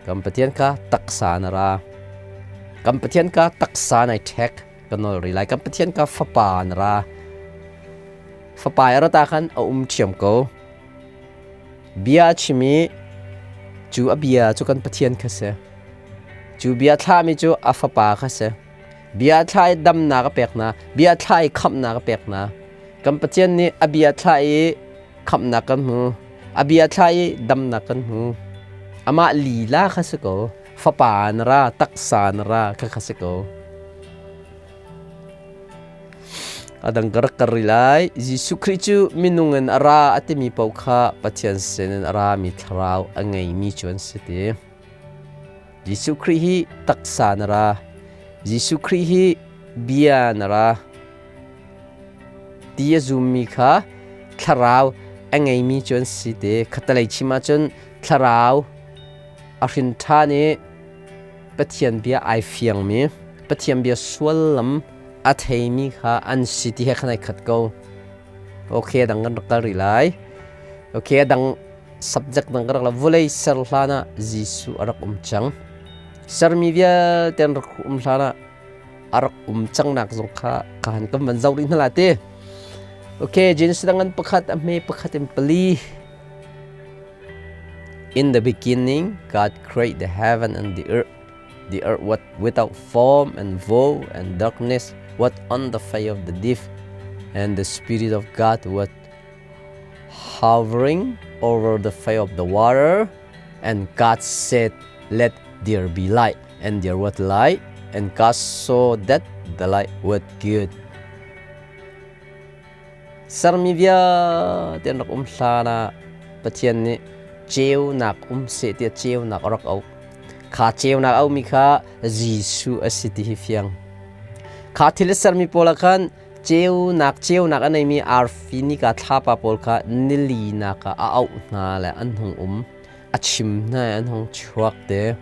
S1: Kan Pathian kha taksa na ra. Kan Pathian kha taksa nai ṭhek ka nawl rih lai. Kan Pathian kha fapa na ra. Fapa i rat ah khan a um ṭhiam ko. Bia a chim i cu a bia cu kan Pathian kha si. Cu bia thlahmi cu a fapa kha si. Bia thlah i damnak a pek hna. Bia thlah i khamhnak a pek hna. Kan Pathian nih a bia thlah i khamhnak kan hmu. A bia thla i damnak kan hmu. Amah lila kha si ko. Fapa na ra, taksa na ra kha kha si ko. A dang ka rak kar rih lai. Jesuh Khrih cu minung in a ra a timi paoh kha Pathian sinin a rami thlarau a ngeimi cu an si ti. Jesuh Khrih hi taksa na ra. Jesuh Khrih hi bia na ra. Ti a zummi kha thlarau a ngeimi cu an si te. Khattelei chim ahcun thlarau a hrin ṭhan i Pathian bia ai fiangmi, Pathian bia suallam a theimi kha an si ti he khan ai khat ko. Okay, dang kan rak kal rih lai. Okay, dang subject dang ka rak la. Vawlei ser hlan ah Jesuh a rak um cang. Sermi vialte an rak um hlan ah a rak um cangnak zong kha ka han kan van zoh rih hna la ti. Okay, Genesis dang an pakhat a hme pakhat in pali. In the beginning, God created the heaven and the earth. The earth was without form and void, and darkness was on the face of the deep, and the Spirit of God was hovering over the face of the water. And God said, Let there be light. And there was light. And God saw that the light was good. Sermi vialte an rak um hlan ah Pathian nih ceunak um seh tiah ceunak a rak auh. Kha ceunak a auhmi kha Jesuh a si ti hi fiang. Kha thil a sermi pawl ah khan Ceunak ceunak a neimi arfi nika thlapa pawl kha nili nak ah a auh hna le an hung um. A chim hna i an hung chuak te.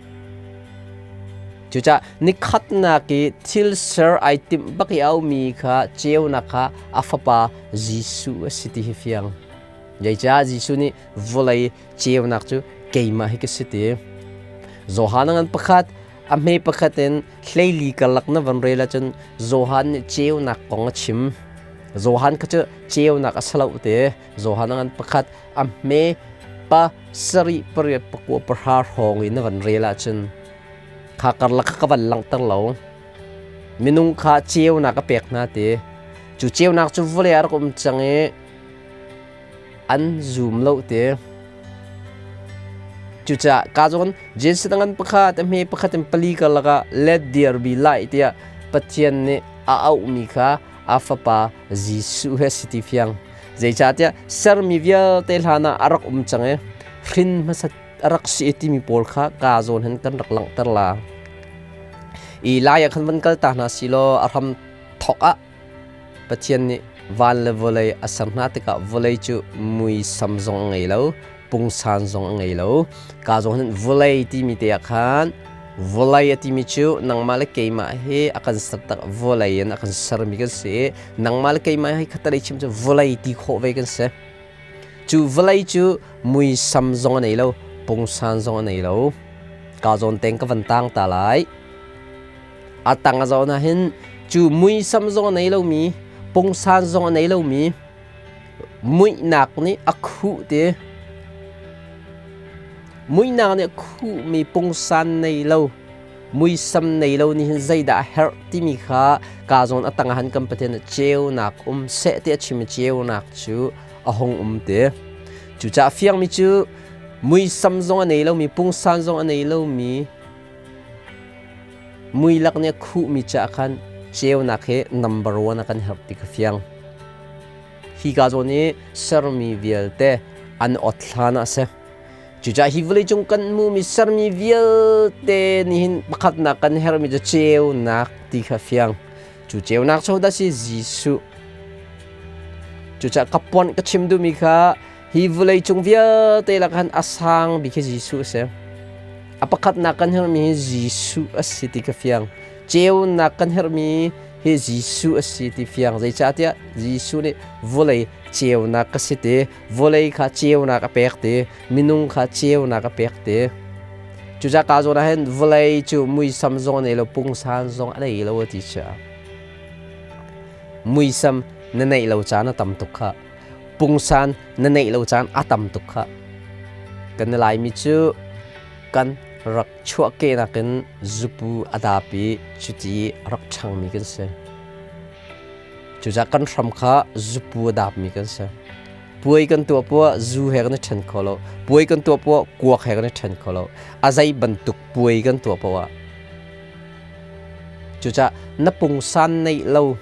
S1: Cucaah nikhatnak i thil ser ai timh bak i a aumi kha ceunak kha a fapa Jesuh a si ti hi fiang. Zeicah Jesuh nih vawlei ceunak cu keimah hi ka si ti. Johan ngan pakhat a hme pakhat in hleili karlak na van rel ahcun Johan nih ceunak kong a chim. Johan kha cu ceunak a si lo te. Johan ngan pakhat a hme pa sarih pariat pakua pahra hrawng in na van rel ahcun kha karlak kha ka van langhter lo. Minung kha ceunak a pek hna ti. Cu ceunak cu vawlei ah rak um cang i an zum lo ti. Cucaah ka zawn Jesuh ngan pakhat a hme pakhat in pali karlak ah let there be light tiah Pathian nih a auhmi kha a fapa Jesuh he si ti fiang. Zeicahtiah sermi vialte hlan ah a rak um cang i hrin hmasat a rak si timi pawl kha ka zawn hin kan rak langhter la. I lai ah khan van kal ta hna si law a hram thawk ah Pathian nih van le vawlei a ser hna tikah vawlei cu muisam zong a ngei lo, pungsan zong a ngei lo. Ka zong hin vawlei timi te ah khan vawlei a timi cu nangmah le keimah hi a kan ser tak vawlei in a kan sermi kan si i nangmah le keimah hi khatalei chim cu vawlei ti khawh ve kan si. Cu vawlei cu muisam zong a nei lo, pungsan zong a nei lo. Ka zawn teng ka van tang ta lai. A tang a zawn ah hin cu muisam zong a nei lomi, pungsan zong a nei lomi, muihnak nih a khuh ti. Muihnak nih a khuhmi pungsan nei lo, muisam nei lo nih hin zeidah a herh timi kha ka zawn a tang ah hin kan Pathian nih ceunak um seh ti a chim i ceunak cu a hung um ti. Cucaah fiangmi cu muisam zong a nei lomi, pungsan zong a nei lomi, Muilak nih a khuhmi caah khan ceunak hi number one a kan herh ti ka fiang. Hi ka zawn i sermi vialte an ot hlan ah a si. Cucaah hi vawleicung kan hmuhmi sermi vialte nih hin pakhatnak kan herhmi cu ceunak ti kha fiang. Cu ceunak cu hodah si? Jesuh. Cucaah ka puan ka chim duhmi kha Hi vawleicung vialte lakah khan a sang bik hi Jesuh a si. A pakhatnak kan herhmi hi Jesuh a si ti ka fiang. Ceunak kan herhmi hi Jesuh a si ti fiang. Zeicahtiah Jesuh nih vawlei ceunak ka si ti, vawlei kha ceunak a pek ti, minung kha ceunak a pek ti. Cucaah ka zawn ah hin vawlei cu muisam zong a nei lo, pungsan zong a nei lo a ti sia. Muisam na neih lo caan a tam tuk kha. Pungsan na neih lo caan a tam tuk kha. Kan Laimi cu kan rak chuahkehnak in zupu a dap i cuti a rak ṭhangmi kan si. Cucaah kan hram kha zupu a dapmi kan si. Puai kan tuah poah zu he kan i ṭhen kho lo. Puai kan tuah poah kuak he kan i ṭhen kho lo. A zei bantuk puai kan tuah poah. Cucaah na pungsan neih lo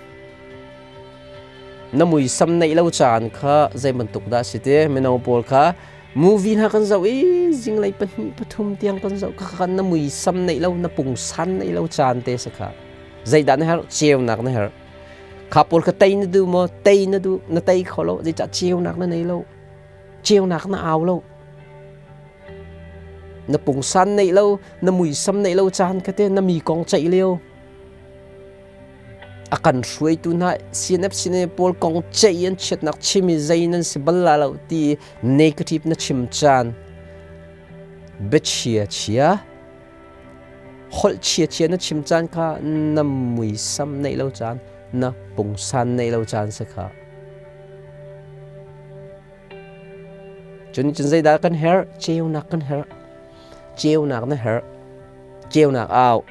S1: Na muisam neih lo caan kha zei bantuk dah a si ti? Mino pawl kha movie hna kan zoh i zinglei pahnih pathum tiang kan zoh kha khan na muisam neih lo na pungsan neih lo caan te si kha. Zeidah na herh? Ceunak na herh. Kha pawl kha tei na duh maw? Tei na duh, na tei kho lo. Zeicah ceunak na nei lo? Ceunak na au lo. Na pungsan neih lo, na muisam neih lo caan kha te na mi kong ceih lio. A kan hruaitu hna CNF sine pawl kong ceih an chiatnak chim i zei nan si bal la lo ti negative na chim caan biachia chia holh chia chia na chim caan kha na muisam neih lo caan na pungsan neih lo caan si kha cun cun zeidah kan herh ceunak kan herh ceunak na herh ceunak au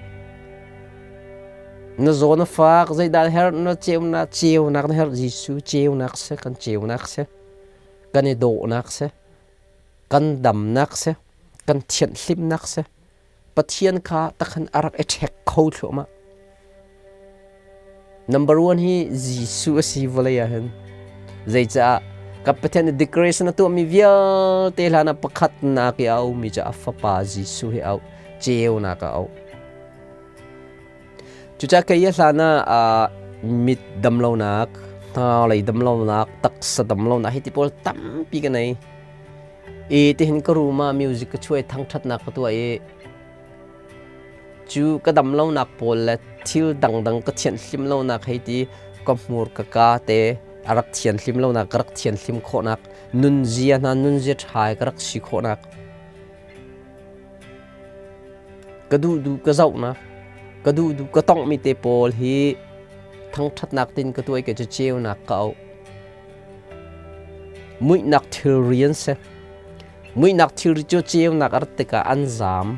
S1: na zaw na fak zeidah herh na ceunak ceunak na herh Jesuh ceunak si kan ceunak si kan i dawhnak si kan damnak si kan thianhlimnak si Pathian kha takhan a rak i ṭhek kho thluahmah number one hi Jesuh a si vawlei ah hin zeicah ka Pathian nih decoration a tuahmi vialte hlan ah pakhatnak i a aumi cu a fapa Jesuh hi au ceunak a auh. Cucaah kei a hlan ah Mit damlonak, hnarlei damlonak, taksa damlonak hi ti pawl tampi ka nei. I tihin ka room ah music ka chuai thangṭhatnak ka tuah i cu ka damlonak pawl le thil dangdang ka thianhlim lonak hei ti ka hmur ka ka te a rak thianhlim lonak ka rak thianhlim khawhnak nunzia hna nunzia ṭha ka rak si khawhnak ka duh duh ka zohnak ka duh duh ka tonghmi te pawl hi thangṭhatnak tin ka tuai ka cu ceunak ka auh. Muihnak thilri an si. Muihnak thilri cu ceunak a rat tikah an zaam.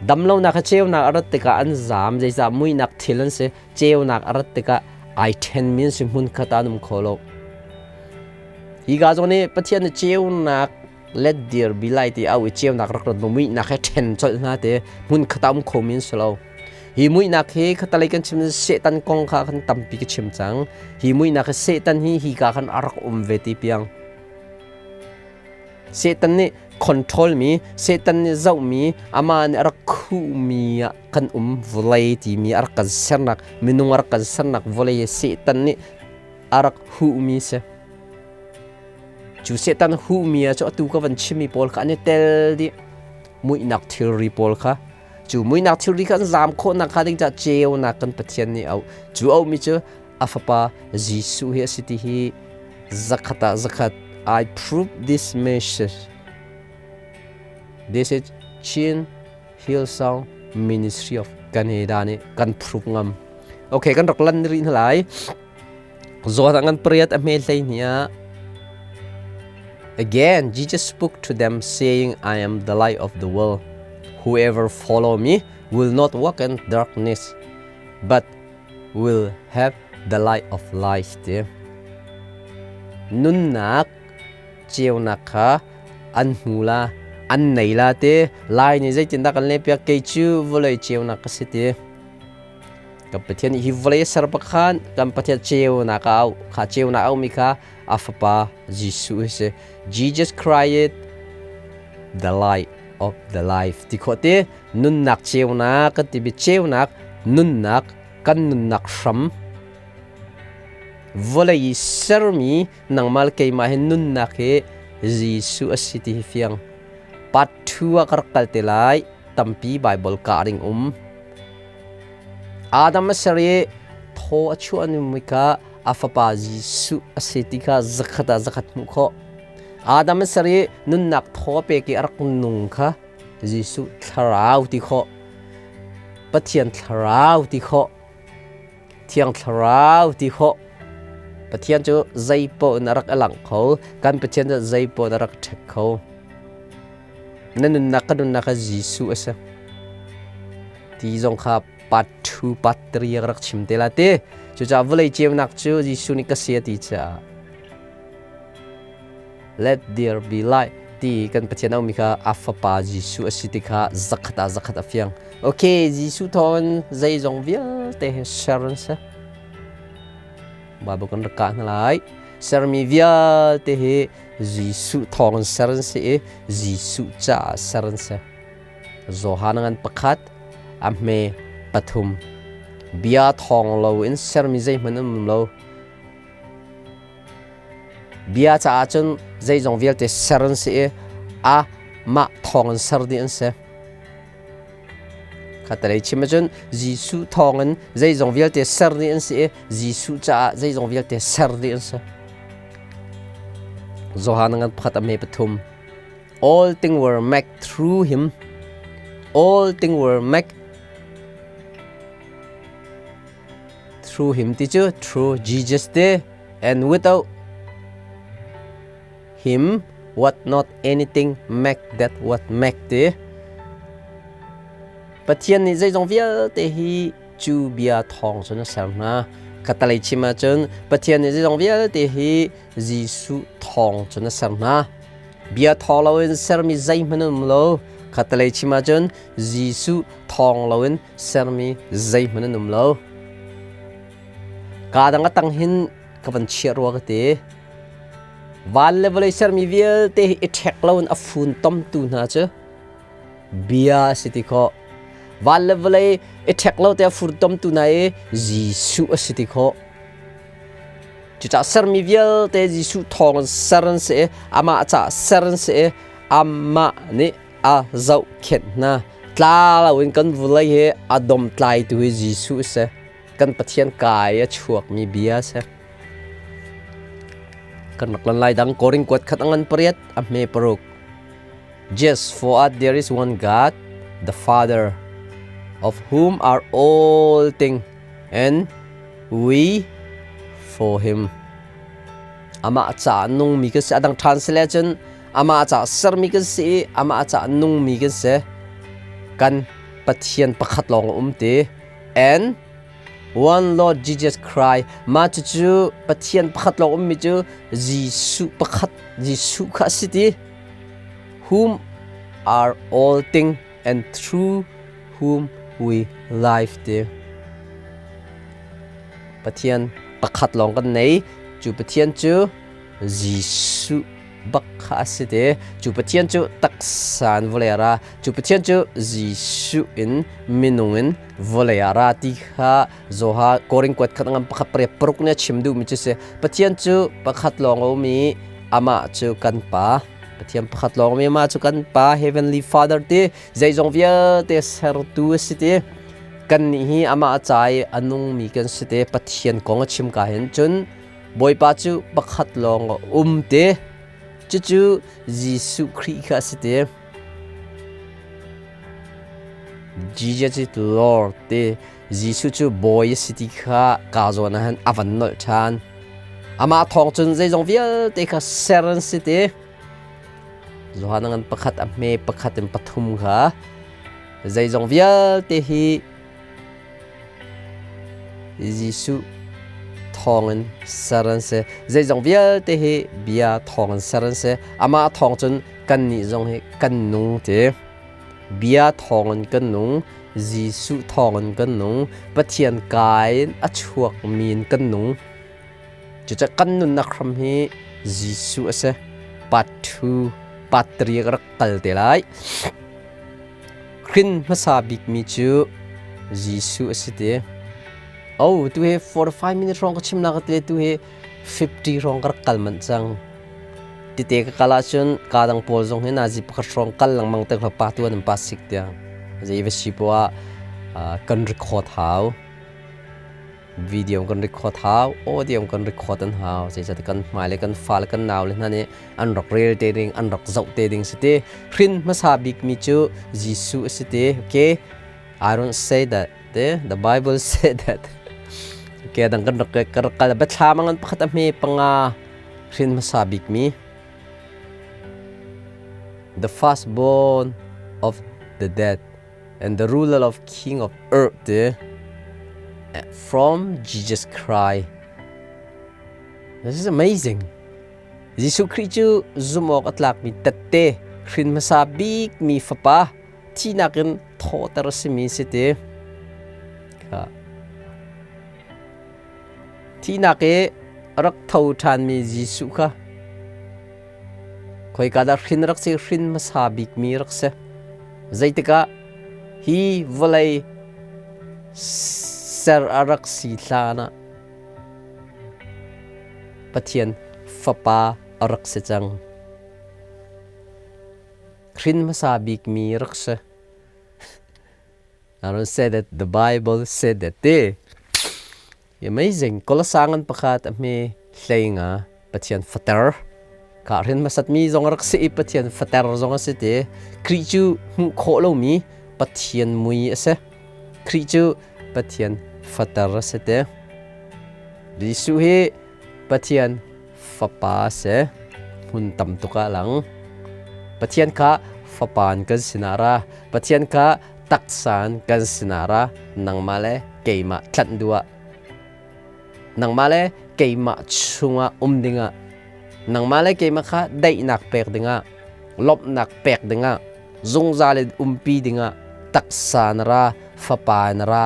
S1: Damlonak a ceunak a rat tikah an zaam. Zeicah muihnak thil an si. Ceunak a rat tikah ai ṭhenmi an si hmunkhat ah an um kho lo. Hi ka zong nih Pathian nih ceunak let dir bi lai ti au i ceunak rak rat muihnak he ṭhen colh hna te hmunkhat ah um khomi an si lo. Hi muihnak hi khatalei kan chim Satan kong kha kan tampi ka chim cang. Hi muihnak hi Satan hi hi ka khan a rak um ve ti piang. Satan nih control mi, Satan nih zoh mi, ama nih a rak khuh mi ah kan um vawlei timi a rak kan sernak, minung a rak kan sernak vawlei hi Satan nih a rak huh mi si. Cu Satan huh mi ah cu atu ka van chimmi pawl kha an i tel dih. Muihnak thilri pawl kha cu muihnak thilri kha an zaam khawhnak hnga ding caah ceunak kan Pathian nih auh cu auhmi cu a fapa Jesuh hi a si ti hi zakhat ah zakhat I prove this message. This is Chin Hillsong Ministry of Canada nih kan prove ngam. Okay, kan rak lan rih hna lai. Zawn ah ngan pariat a hme hlei hni ah Again, Jesus spoke to them, saying, I am the light of the world. Whoever follow me will not walk in darkness, but will have the light of life. Ti. Nunnak ceunak kha an hmu la, an nei la te. Lai nih zeitindah kan leh piak kei cu vawlei ceunak ka si ti. Kan Pathian nih hi vawlei a ser bak khan kan Pathian ceunak a auh kha ceunak a auhmi kha a fapa Jesuh hi si. Jesus Christ the light of the life ti khawh ti nunnak ceunak kan timi ceunak nunnak kan nunnak hram vawlei i sermi nangmah le keimah hi nunnak hi Jesuh a si ti hi fiang. Part 2 ah ka rak kal te lai tampi Bible ka ring um. Adam a ser i thaw a chuah ni kha a fapa Jesuh a si ti kha zakhat ah zakhat hmuh khawh. Adam a ser i nunnak thaw a pek i a rak nung kha Jesuh thlarau ti khawh. Pathian thlarau ti khawh. Thiang thlarau ti khawh. Pathian cu zeipaoh in a rak i langh kho. Kan Pathian cu zeipaoh in a rak ṭhek kho. Na nunnak ka nunnak kha Jesuh a si. Ti zong kha part 2 part 3 ka rak chim te la ti. Cucaah vawlei ceunak cu Jesuh nih ka si a ti caah let there be light ti kan Pathian aumi kha a fapa Jesuh a si ti kha zakhat ah zakhat a fiang. Okay, Jesuh thawngin zeizong vialte he ser an si. Bible kan rak kah hna lai. Sermi vialte hi Jesuh thawngin ser an si i Jesuh caah ser an si. Johan ngan pakhat a hme pathum. Bia thawng lo in sermi zeihmanh an um lo. Bia caah cun zeizong vialte ser an si i a mah thawng in ser dih an si. Khatalei chim ahcun Jesuh thawngin zeizong vialte ser dih an si i Jesuh caah zeizong vialte ser dih an si. Johan ngan pakhat a me pathum. All things were made through him. All things were made through him ti cu through Jesus ti and without him what not anything make that what make ti Pathian nih zeizong vialte hi cu bia thawng cun a ser hna katalei chim ahcun Pathian nih zeizong vialte hi Jesuh thawng cun a ser hna bia thawng loin sermi zeihmanh um lo khatalei chim ahcun Jesuh thawng loin sermi zeihmanh an um lo Kaa dang a tang hin ka van chiah rua ka ti. Van le vawlei sermi vialte hi i ṭhek loin a funtomtu hna cu bia a si ti khawh. Van le vawlei i ṭhek lo te furtom tu na i Jesuh a si ti khawh. Cucaah sermi vialte Jesuh thawng in ser an si i amah caah ser an si i amah nih a zohkhenh hna. Tla loin kan vawlei hi a domtlaitu hi Jesuh a si. Kan Pathian kai a chuakmi bia a si. Kan rak lan lai dang Korin kuat khat a ngan pariat a hme paruk. Just for us there is one God, the Father, of whom are all things, and we for him. Amah ca nungmi kan si. A dang ṭhan si le cun amah ca sermi kan si i amah ca nungmi kan si. Kan Pathian pakhat lawng a um ti. And one Lord Jesus Christ. Mah cucu Pathian pakhat lawng ummi cu Jesuh pakhat Jesuh kha a si ti. Whom are all things and through whom we live ti. Pathian pakhat lawng kan nei. Cu Pathian cu Jesuh bak kha a si te. Cu Pathian cu taksa in vawlei a ra. Cu Pathian cu Jesuh in minung in vawlei ah ra ti kha Zoha Korin kuat khat ngam pakhat pariat paruk nih a chim duhmi cu si. Pathian cu pakhat lawng a um i amah cu kan Pa. Pathian pakhat lawng mi amah cu kan Pa Heavenly Father ti zeizong vialte sertu a si ti. Kannih hi amah ca i a nungmi kan si te. Pathian kong a chim ka hin cun Bawipa cu pakhat lawng a um te. Cucu Jesuh Khrih kha a si te. Jesus is Lord ti Jesuh cu bawi a si ti kha kaa zawn ah hin a van nolh ṭhan. Amah thawng cun zeizong vialte kha ser an si ti. Johan ngan pakhat a hme pakhat in pathum kha zeizong vialte hi Jesuh thawngin ser an si. Zeizong vialte hi bia thawngin ser an si. Amah thawng cun kannih zong hi kan nung ti. Bia thawngin kan nung, Jesuh thawngin kan nung, Pathian kai in a chuakmi in kan nung. Cucaah kan nunnak hram hi Jesuh a si. Part 2, part 3 ka rak kal te lai. Hrin hmasa bikmi cu Jesuh a si ti. Oh, tu hi 45 minutes hrawng ka chimnak ka ti tu hi 50 hrawng ka rak kal manh cang. Tite ka kal ahcun ka dang pawl zong hi nazi pakhat hrawng kal lengmang te pa tu an pa sik tiang. Zei va si poah kan record hau. Video kan record hau, audio kan record an hau. Zeicahtiah kan hmai le kan fa le kan nau le hna nih an rak rel te ding, an rak zoh te ding si ti. Hrin hmasa bikmi cu Jesuh a si ti. Okay, I don't say that. Te, the Bible say that. Okay, dang kan rak kan rak kal biathlam ngan pakhat a hme panga hrin hmasa bikmi. The firstborn of the dead and the ruler of king of earth te from Jesus Christ. This is amazing. Jesuh Khrih cu zumh awk a tlakmi tette hrin hmasa bikmi fapa thihnak in thawhter a simi si ti. Kha. Thihnak i rak tho ṭhanmi Jesuh kha khoika dah hrin rak si hrin hmasa bikmi rak si. Zeitikah hi vawlei ser a rak si hlan ah Pathian Fapa a rak si cang. Hrin hmasa bikmi rak si. I don't say that the Bible said that ti. Amazing. Kolasangan pakhat a hme hlei nga Pathian fater. Ka hrin hmasat mi zong rak si i Pathian fater zong a si ti. Khrih cu hmuh khawh lomi Pathian mui a si. Khrih cu Pathian fater a si ti. Jesuh hi Pathian fapa a si. Hmun tam tuk ah lang. Pathian kha fapa in kan sinah ra. Pathian kha taksa in kan sinah ra. Nangmah le keimah tlanh duh ah. Nangmah le keimah chungah um dingah. Nangmah le keimah kha daihnak pek dingah. Lawmhnak pek dingah. Zungzal in umpi dingah taksa na ra, fapa na ra.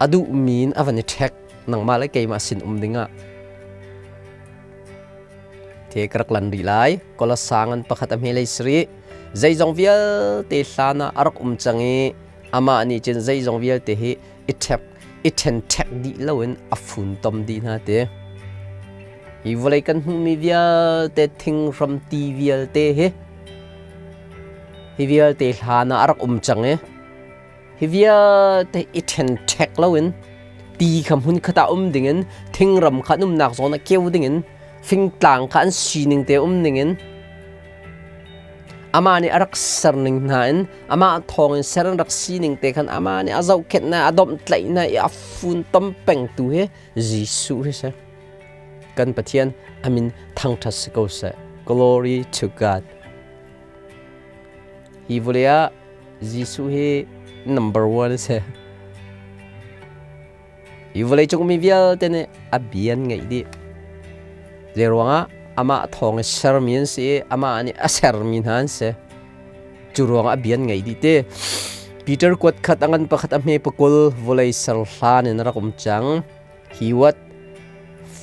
S1: A duhmi in a van i ṭhek nangmah le keimah sin um dingah. The ka rak lan rih lai. Kolasang an pakhat a hmelei sari. Zeizong vialte hlan ah a rak um cang i amah nih cun zeizong vialte hi i ṭhek i ṭhenṭhek dih loin a funtom dih hna ti. Hi vawlei kan hmuhmi vialte thinghram ti vialte hi hi vialte hlan ah a rak um cang i hi vialte i ṭhenṭhek loin ti kha hmun khat ah um dingin thingram kha an umnak zawn ah keu dingin fingtlang kha an sining te um dingin amah nih a rak serning hna in amah thawngin ser an rak sining te khan amah nih a zohkhenh hna a domhtlaih hna i a funtom pengtu hi Jesuh hi si. Kan Pathian amin thangṭhat si ko seh. Glory to God. Hi vawlei ah Jesuh hi number one a si. Hi vawleicung mi vialte nih a bia an ngaih dih. Zeiruangah amah thawng i sermi an si i amah nih a sermi hna an si. Cu ruangah a bia an ngaih dih ti. Peter kuat khat a ngan pakhat a hme pakul vawlei ser hlan in a rak um cang. He what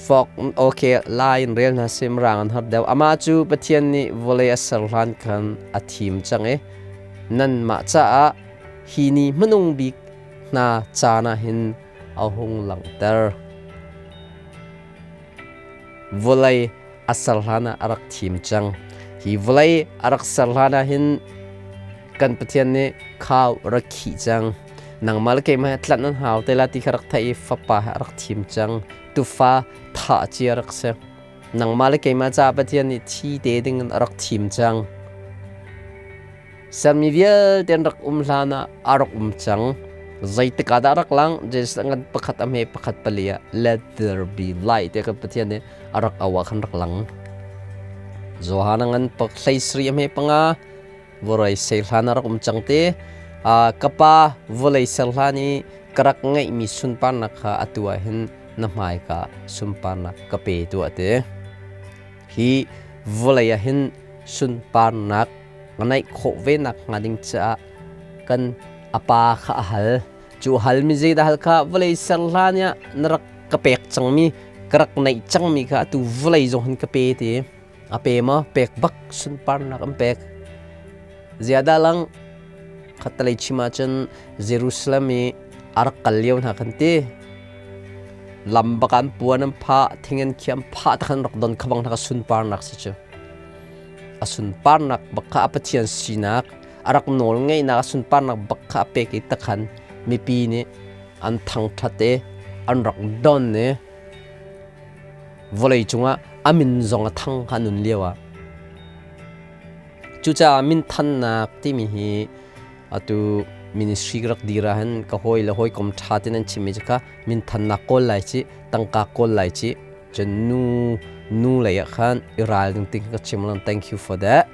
S1: fok okay lai in rel hna sim rang an har deuh. Amah cu Pathian nih vawlei a ser hlan khan a thim cang i nanmah caah hi ni hmanung bik hna caan ah hin a hung langhter. Vawlei a ser hlan ah a rak thim cang. Hi vawlei a rak ser hlan ah hin kan Pathian nih khau rak khih cang. Nangmah le keimah he tlanh an hau te la ti kha rak theih i fapa he a rak thim cang. Tufa thah cia rak si. Nangmah le keimah caah Pathian nih thi te ding in a rak thim cang. Sermi vialte an rak um hlan ah a rak um cang. Zeitik ah dah rak lang? Jesus ngan pakhat a hme pakhat pali ah let there be light ti kan Pathian nih a rak au ah khan rak lang. Johan ngan pak hlei sri a hme panga vawlei ser hlan a rak um cang te. Ka pa vawlei ser hlan i ka rak ngeihmi sunparnak kha atu ah hin na hmaika sunparnak ka pe tuah te. Hi vawlei ah hin sunparnak naih khawh ve nak hnga ding caah kan a pa kha a hal. Cu hal mi zeidah hal kha vawlei ser hlan ah na rak ka pek cangmi ka rak neih cangmi kha atu vawlei zong hin ka pe ti. A pe maw? Pek bak sunparnak an pek. Ziadah lang khattalei chim ahcun Jerusalem i a rak kal lio hna khan ti. Lam bak an puan an phah, thing an khiam phah ta khan rak don kha bang hna kha sunparnak si cu. A sunparnak bak kha a Pathian sinak, a rak nawl ngeihnak a sunparnak bak kha a pek i takhan mipi nih an thangṭhat i an rak don i vawlei cungah a min zong a thang kha nun lio ah. Cucaah minthannak timi hi atu ministry ka rak dir ahhin ka hawi le hawikom ṭha tein an chimmi cu kha minthannak kawl lai ci, tangka kawl lai ci, cun nu nu lei ah khan i ral ding ti ka chim lan thank you for that.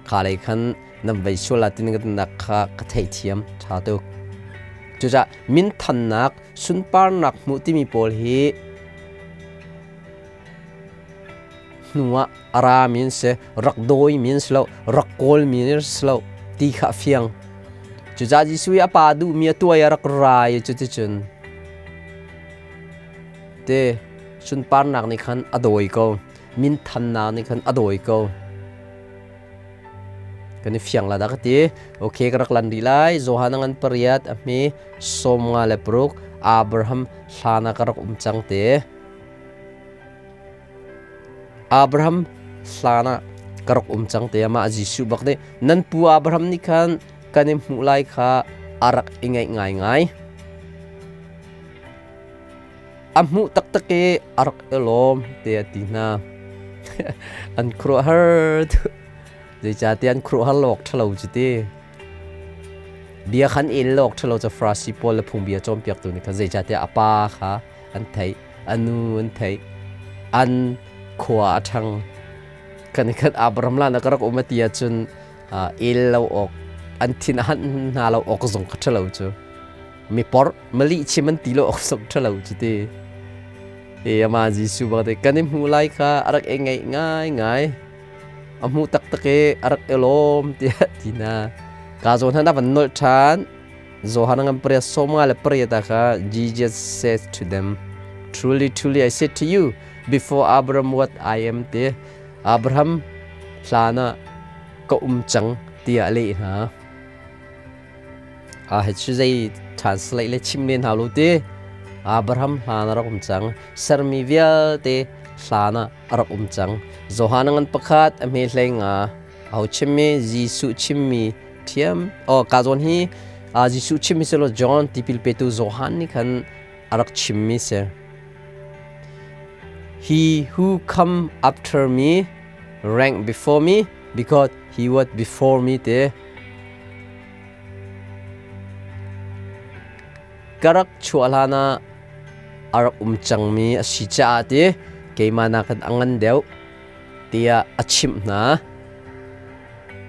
S1: Kha lei khan nan vei sual la tin nak kha ka theihthiam ṭha tuk. Cucaah minthannak sunparnak hmuh timi pawl hi hnu ah a rami an si, rak dawimi an si lo, rak kawlmi an si lo ti kha a fiang. Cucaah Jesuh i a pa duhmi a tuai a rak ra i cuticun te sunparnak nih khan a dawi ko, minthannak nih khan a dawi ko. Kan i fiang la dah ka ti. Okay, ka rak lan rih lai. Johan a ngan pariat a hme 56 Abraham hlan ah ka rak um cang te. Abraham hlan ah ka rak um cang te amah Jesuh bak nih nan pu Abraham nih khan kan i hmuh lai kha a rak i ngaih ngaingai. A hmuh taktak i a rak i lawm te a ti hna. An khuaruahhar zeicahtiah an khuaruahhar lawk ṭhalo cu ti. Bia khan el lawk ṭhalo cu Farasi pawl le phungbia cawnpiaktu nih khan zeicahtiah a pa kha an theih a nu an theih an khua a ṭhang kan khat Abraham la na ka rak um a ti ahcun el lo awk an thin a han hna lo awk zong kha ṭhalo cu mi por mali chim an ti lo awk zong ṭhalo cu ti e ama Jesuh bak te kan i hmu lai kha a rak e ngai ngai ngai a hmu taktak e a rak e lawm tiah ti na ka zawn han a van nolh ṭhan Johan ngan pariat sawmnga le pariat ah kha Jesus said to them, Truly, truly, I say to you, before Abraham what I am ti. Abraham hlan ah ka um cang tiah a leh hna. A hi cu zei translate le chim len hau lo ti. Abraham hlan a rak um cang. Sermi vialte hlan ah a rak um cang. Johan ngan pakhat a hme hlei nga aho chimmi Jesuh chimmi ṭhiam. Oh, ka zawn hi Jesuh chimmi si lo John tipil petu Johan nih khan a rak chimmi si. He who come after me rank before me because he was before me te. Ka rak chuah hlan ah a rak um cangmi a si caah ti keimah nakin a ngan deuh tiah a chimh hna.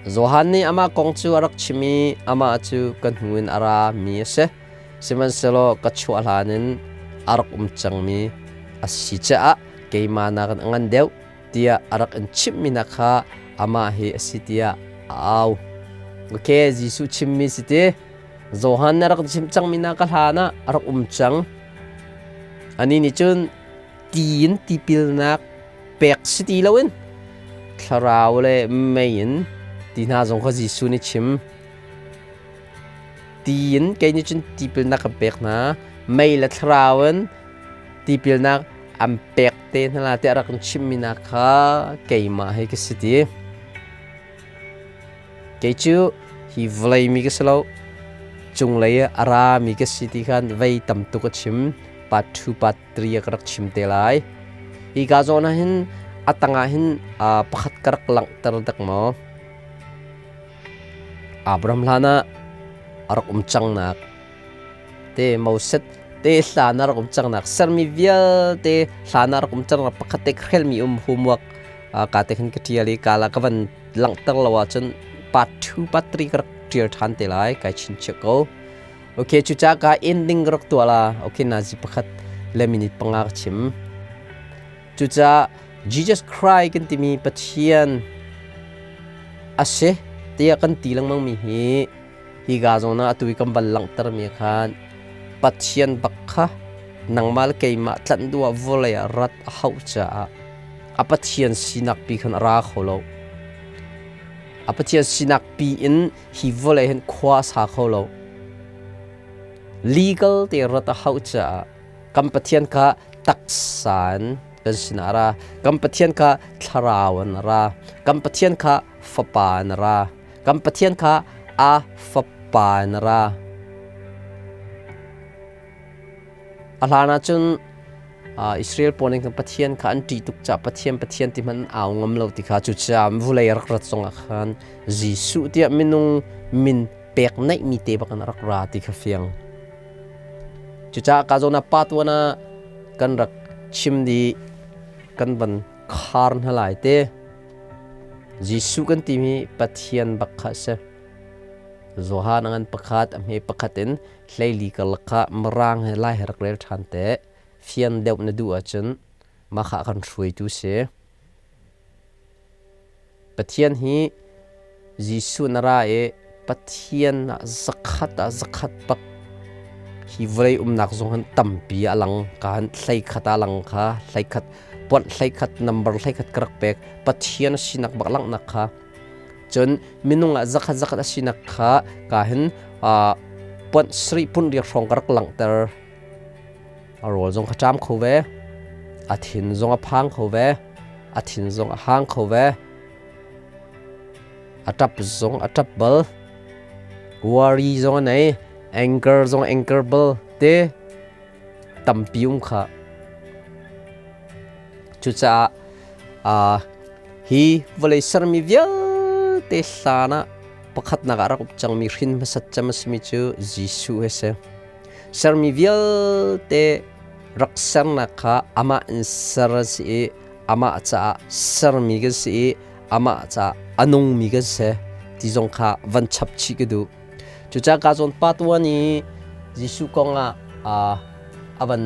S1: Johan nih amah kong cu a rak chim i amah cu ka hnu in a rami a si. Sihmanhsehlaw ka chuah hlan in a rak um cangmi a si caah keimah nakin a ngan deuh tiah a rak in chimhmi hna kha amah hi a si tiah a au. Okay, Jesuh chimmi si ti. Johan nih a rak chim cangmi hna ka hlan ah a rak um cang. Anih nih cun ti in tipilnak pek si ti loin thlarau le mei in ti hna zong kha Jesuh nih chim. Ti in kei nih cun tipilnak kan pek hna. Mei le thlarau in tipilnak an pek te hna la tiah rak in chimmi hna kha keimah hi ka si ti. Kei cu hi vawlei mi ka si lo, cunglei ah a rami ka si ti khan vei tam tuk a chim. Part 2, part 3 ah ka rak chim te lai. Hi ka zawn ah hin a tangah hin pakhat ka rak langhter dak maw? Abraham hlan ah a rak um cangnak te Moses te hlan ah rak um cangnak sermi vialte hlan ah rak um cangnak pakhat te khrelmi um homework ka te khan ka ṭial i kala ka van langhter lo ahcun part 2 part 3 ka rak ṭial ṭhan te lai kai chinchiah ko. Okay, cucaah ka ending ka rak tuah la. Okay, nazi pakhat le minute panga ka chim. Cucaah Jesus Christ kan timi Pathian a si tiah kan ti lengmang mi hi hi ga zawn ah atu i kan van langhter mi khan Pathian bak kha nangmah le keimah tlanh duh ah vawlei ah rat a hauh caah a Pathian sinak pi khan a ra kho lo. A Pathian sinak pi in hi vawlei hin khua a sa kho lo. Legal te rat a hauh caah kan Pathian kha taksa in kan sinah a ra. Kan Pathian kha thlarau in a ra. Kan Pathian kha fapa in a ra. Kan Pathian kha a fapa in a ra. A hlan ahcun Israel pawl nih khan Pathian kha an ṭih tuk caah Pathian Pathian ti hmanh an au ngam lo ti kha cucaah vulei a rak rat zongah khan Jesuh tiah minung min pek naihmi te bak in a rak ra ti kha fiang. Cucaah ka zawn ah pa tuan ah kan rak chim dih kan van khar hna lai te. Jesuh kan timi Pathian bak kha a si. Johan a ngan pakhat a hme pakhat in hleili karlak kha mirang he lai he rak rel ṭhan te. Fian deuh na duh ahcun mah kha a kan hruaitu si. Pathian hi Jesuh na ra i Pathian ah zakhat ah zakhat bak hi vawlei umnak zong hin tampi a lang ka han hleikhat a lang kha hleikhat puanh hleikhat number hleikhat ka rak pek Pathian a sinak bak langhnak kha cun minung ah zakhat zakhat a sinak kha ka hin puanh sarih pun riak hrawng ka rak langhter. A rawl zong kha ṭam kho ve, a thin zong a phang kho ve, a thin zong a hang kho ve, a ṭap zong a ṭap bal, worry zong a nei, anger zong anger bal te tampi um kha. Cucaah hi vawlei sermi vialte hlan ah pakhatnak ah rak up cangmi hrin hmasat cem a simi cu Jesuh hi a si. Sermi vialte rak sernak kha amah in ser a si i amah caah sermi kan si i amah caah a nungmi kan si ti zong kha van chap chih ka duh. Cucaah ka zawn pa tuan i Jesuh kong ah a van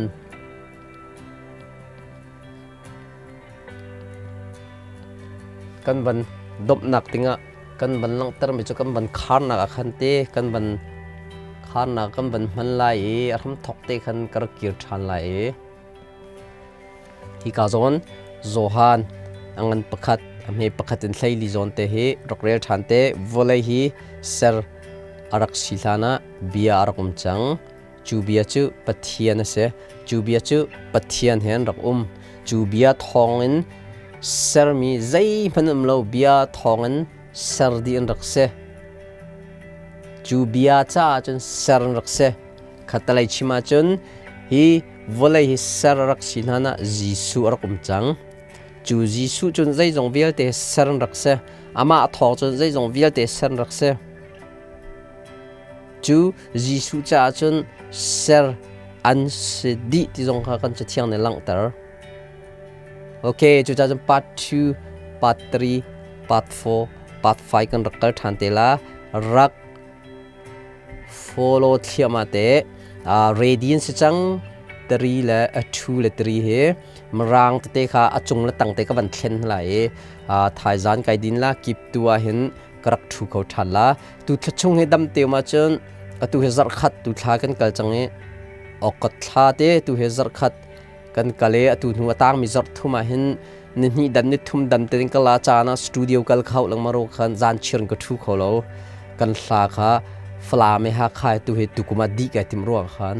S1: kan van domhnak dingah kan van langhtermi cu kan van kharnak ah khan te kan van kharnak kan van hman lai i a hramthawk te khan ka rak kir ṭhan lai i hika zawn Johan a ngan pakhat. A hme pakhat in 14 zawn te hi rak rel ṭhan te. Vawlei hi ser a rak si hlan ah bia a rak um cang. Cu bia cu Pathian a si. Cu bia cu Pathian he an rak um. Cu bia thawngin sermi zeihmanh um lo bia thawngin ser dih an rak si. Cu bia caah cun ser an rak si. Khattalei chim ahcun hi vawlei hi ser a rak si hlan ah Jesuh a rak um cang. Cu Jesuh cun zeizong vialte ser an rak si. Amah thawng cun zeizong vialte ser an rak si. Cu Jesuh caah cun ser an si dih ti zong kha kan Cathiang nih langhter. Okay, cucaah cun part 2, part 3, part 4, part 5 kan rak kal ṭhan te la. Rak follow thliahmah te. Ready an si cang. 3 le 2 le 3 hi mirang tete kha a cung le tang te ka van thlen lai i thaizan kai din la kip tu ah hin ka rak ṭhu kho ṭhan la. Tu thla chung hi dam te ma cun atu hi zarh khat tu thla kan kal cang i August thla te tu hi zarh khat kan kal i atu hnu a tangmi zarh thum ah hin ni hnih dan ni thum dan te ka la caan ah studio kal kho lengmang ro khan zan chirin ka ṭhu kho lo. Kan hla kha Falam i Hakha tu hi tukum ah dih kai tim ruang khan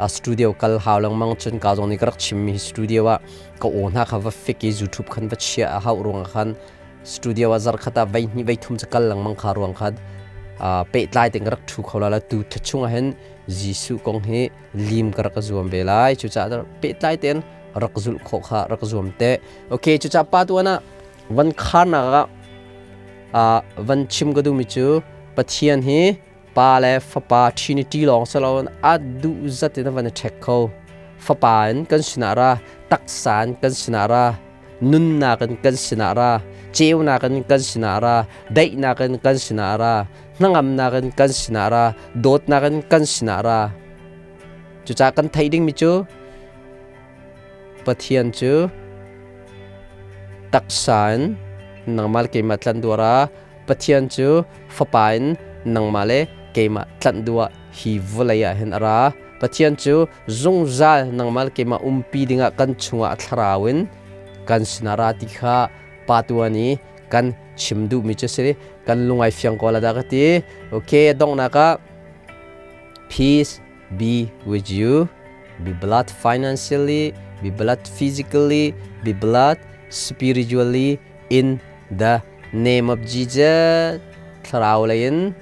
S1: a studio kal hau lengmang cun ka zong nih ka rak chimmi hi studio ah ka aw hna kha va fik i YouTube khan va chia a hauh ruang khan studio ah zarh khat ah vei hnih vei thum cu kal lengmang kha ruang khan pehtlai ten ka rak ṭhu kho la la. Tu chung ah hin Jesuh kong hi lim ka rak zuam ve lai. Cucaah pehtlai ten rak zulh khawh kha rak zuam te. Okay, cucaah pa tuan ah van kharnak ah van chim ka duhmi cu Pathian hi Pa le Fapa Trinity lawng si loin a duh zat in a van i ṭhek kho. Fapa in kan sinah ra, taksa in kan sinah ra, nunnak in kan sinah ra, ceunak in kan sinah ra, daihnak in kan sinah ra, hnangamnak in kan sinah ra, dawtnak in kan sinah ra. Cucaah kan theih dingmi cu Pathian cu taksa in nangmah le keimah tlanh duh ra, Pathian cu Fapa in nangmah le keimah tlanh duh ah hi vawlei ah hin a ra. Pathian cu zungzal nangmah le keimah umpi dingah kan chungah a thlarau in kan sinah ra ti kha Pa tuan i kan chim duhmi cu si. Kan lungai fiang ko la dah ka ti. Okay, donghnak ah peace be with you. Be blessed financially, be blessed physically, be blessed spiritually in the name of Jesus. Thlarau lei in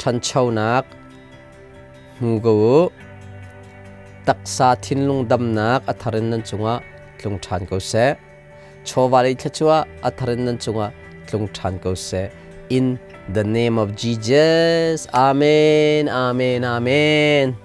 S1: ṭhanchonak hmu ko u. Taksa thinlung damnak a thar in nan cungah tlung ṭhan ko seh. Chawva lei thluachuah a thar in nan cungah tlung ṭhan ko seh. In the name of Jesus. Amen. Amen. Amen.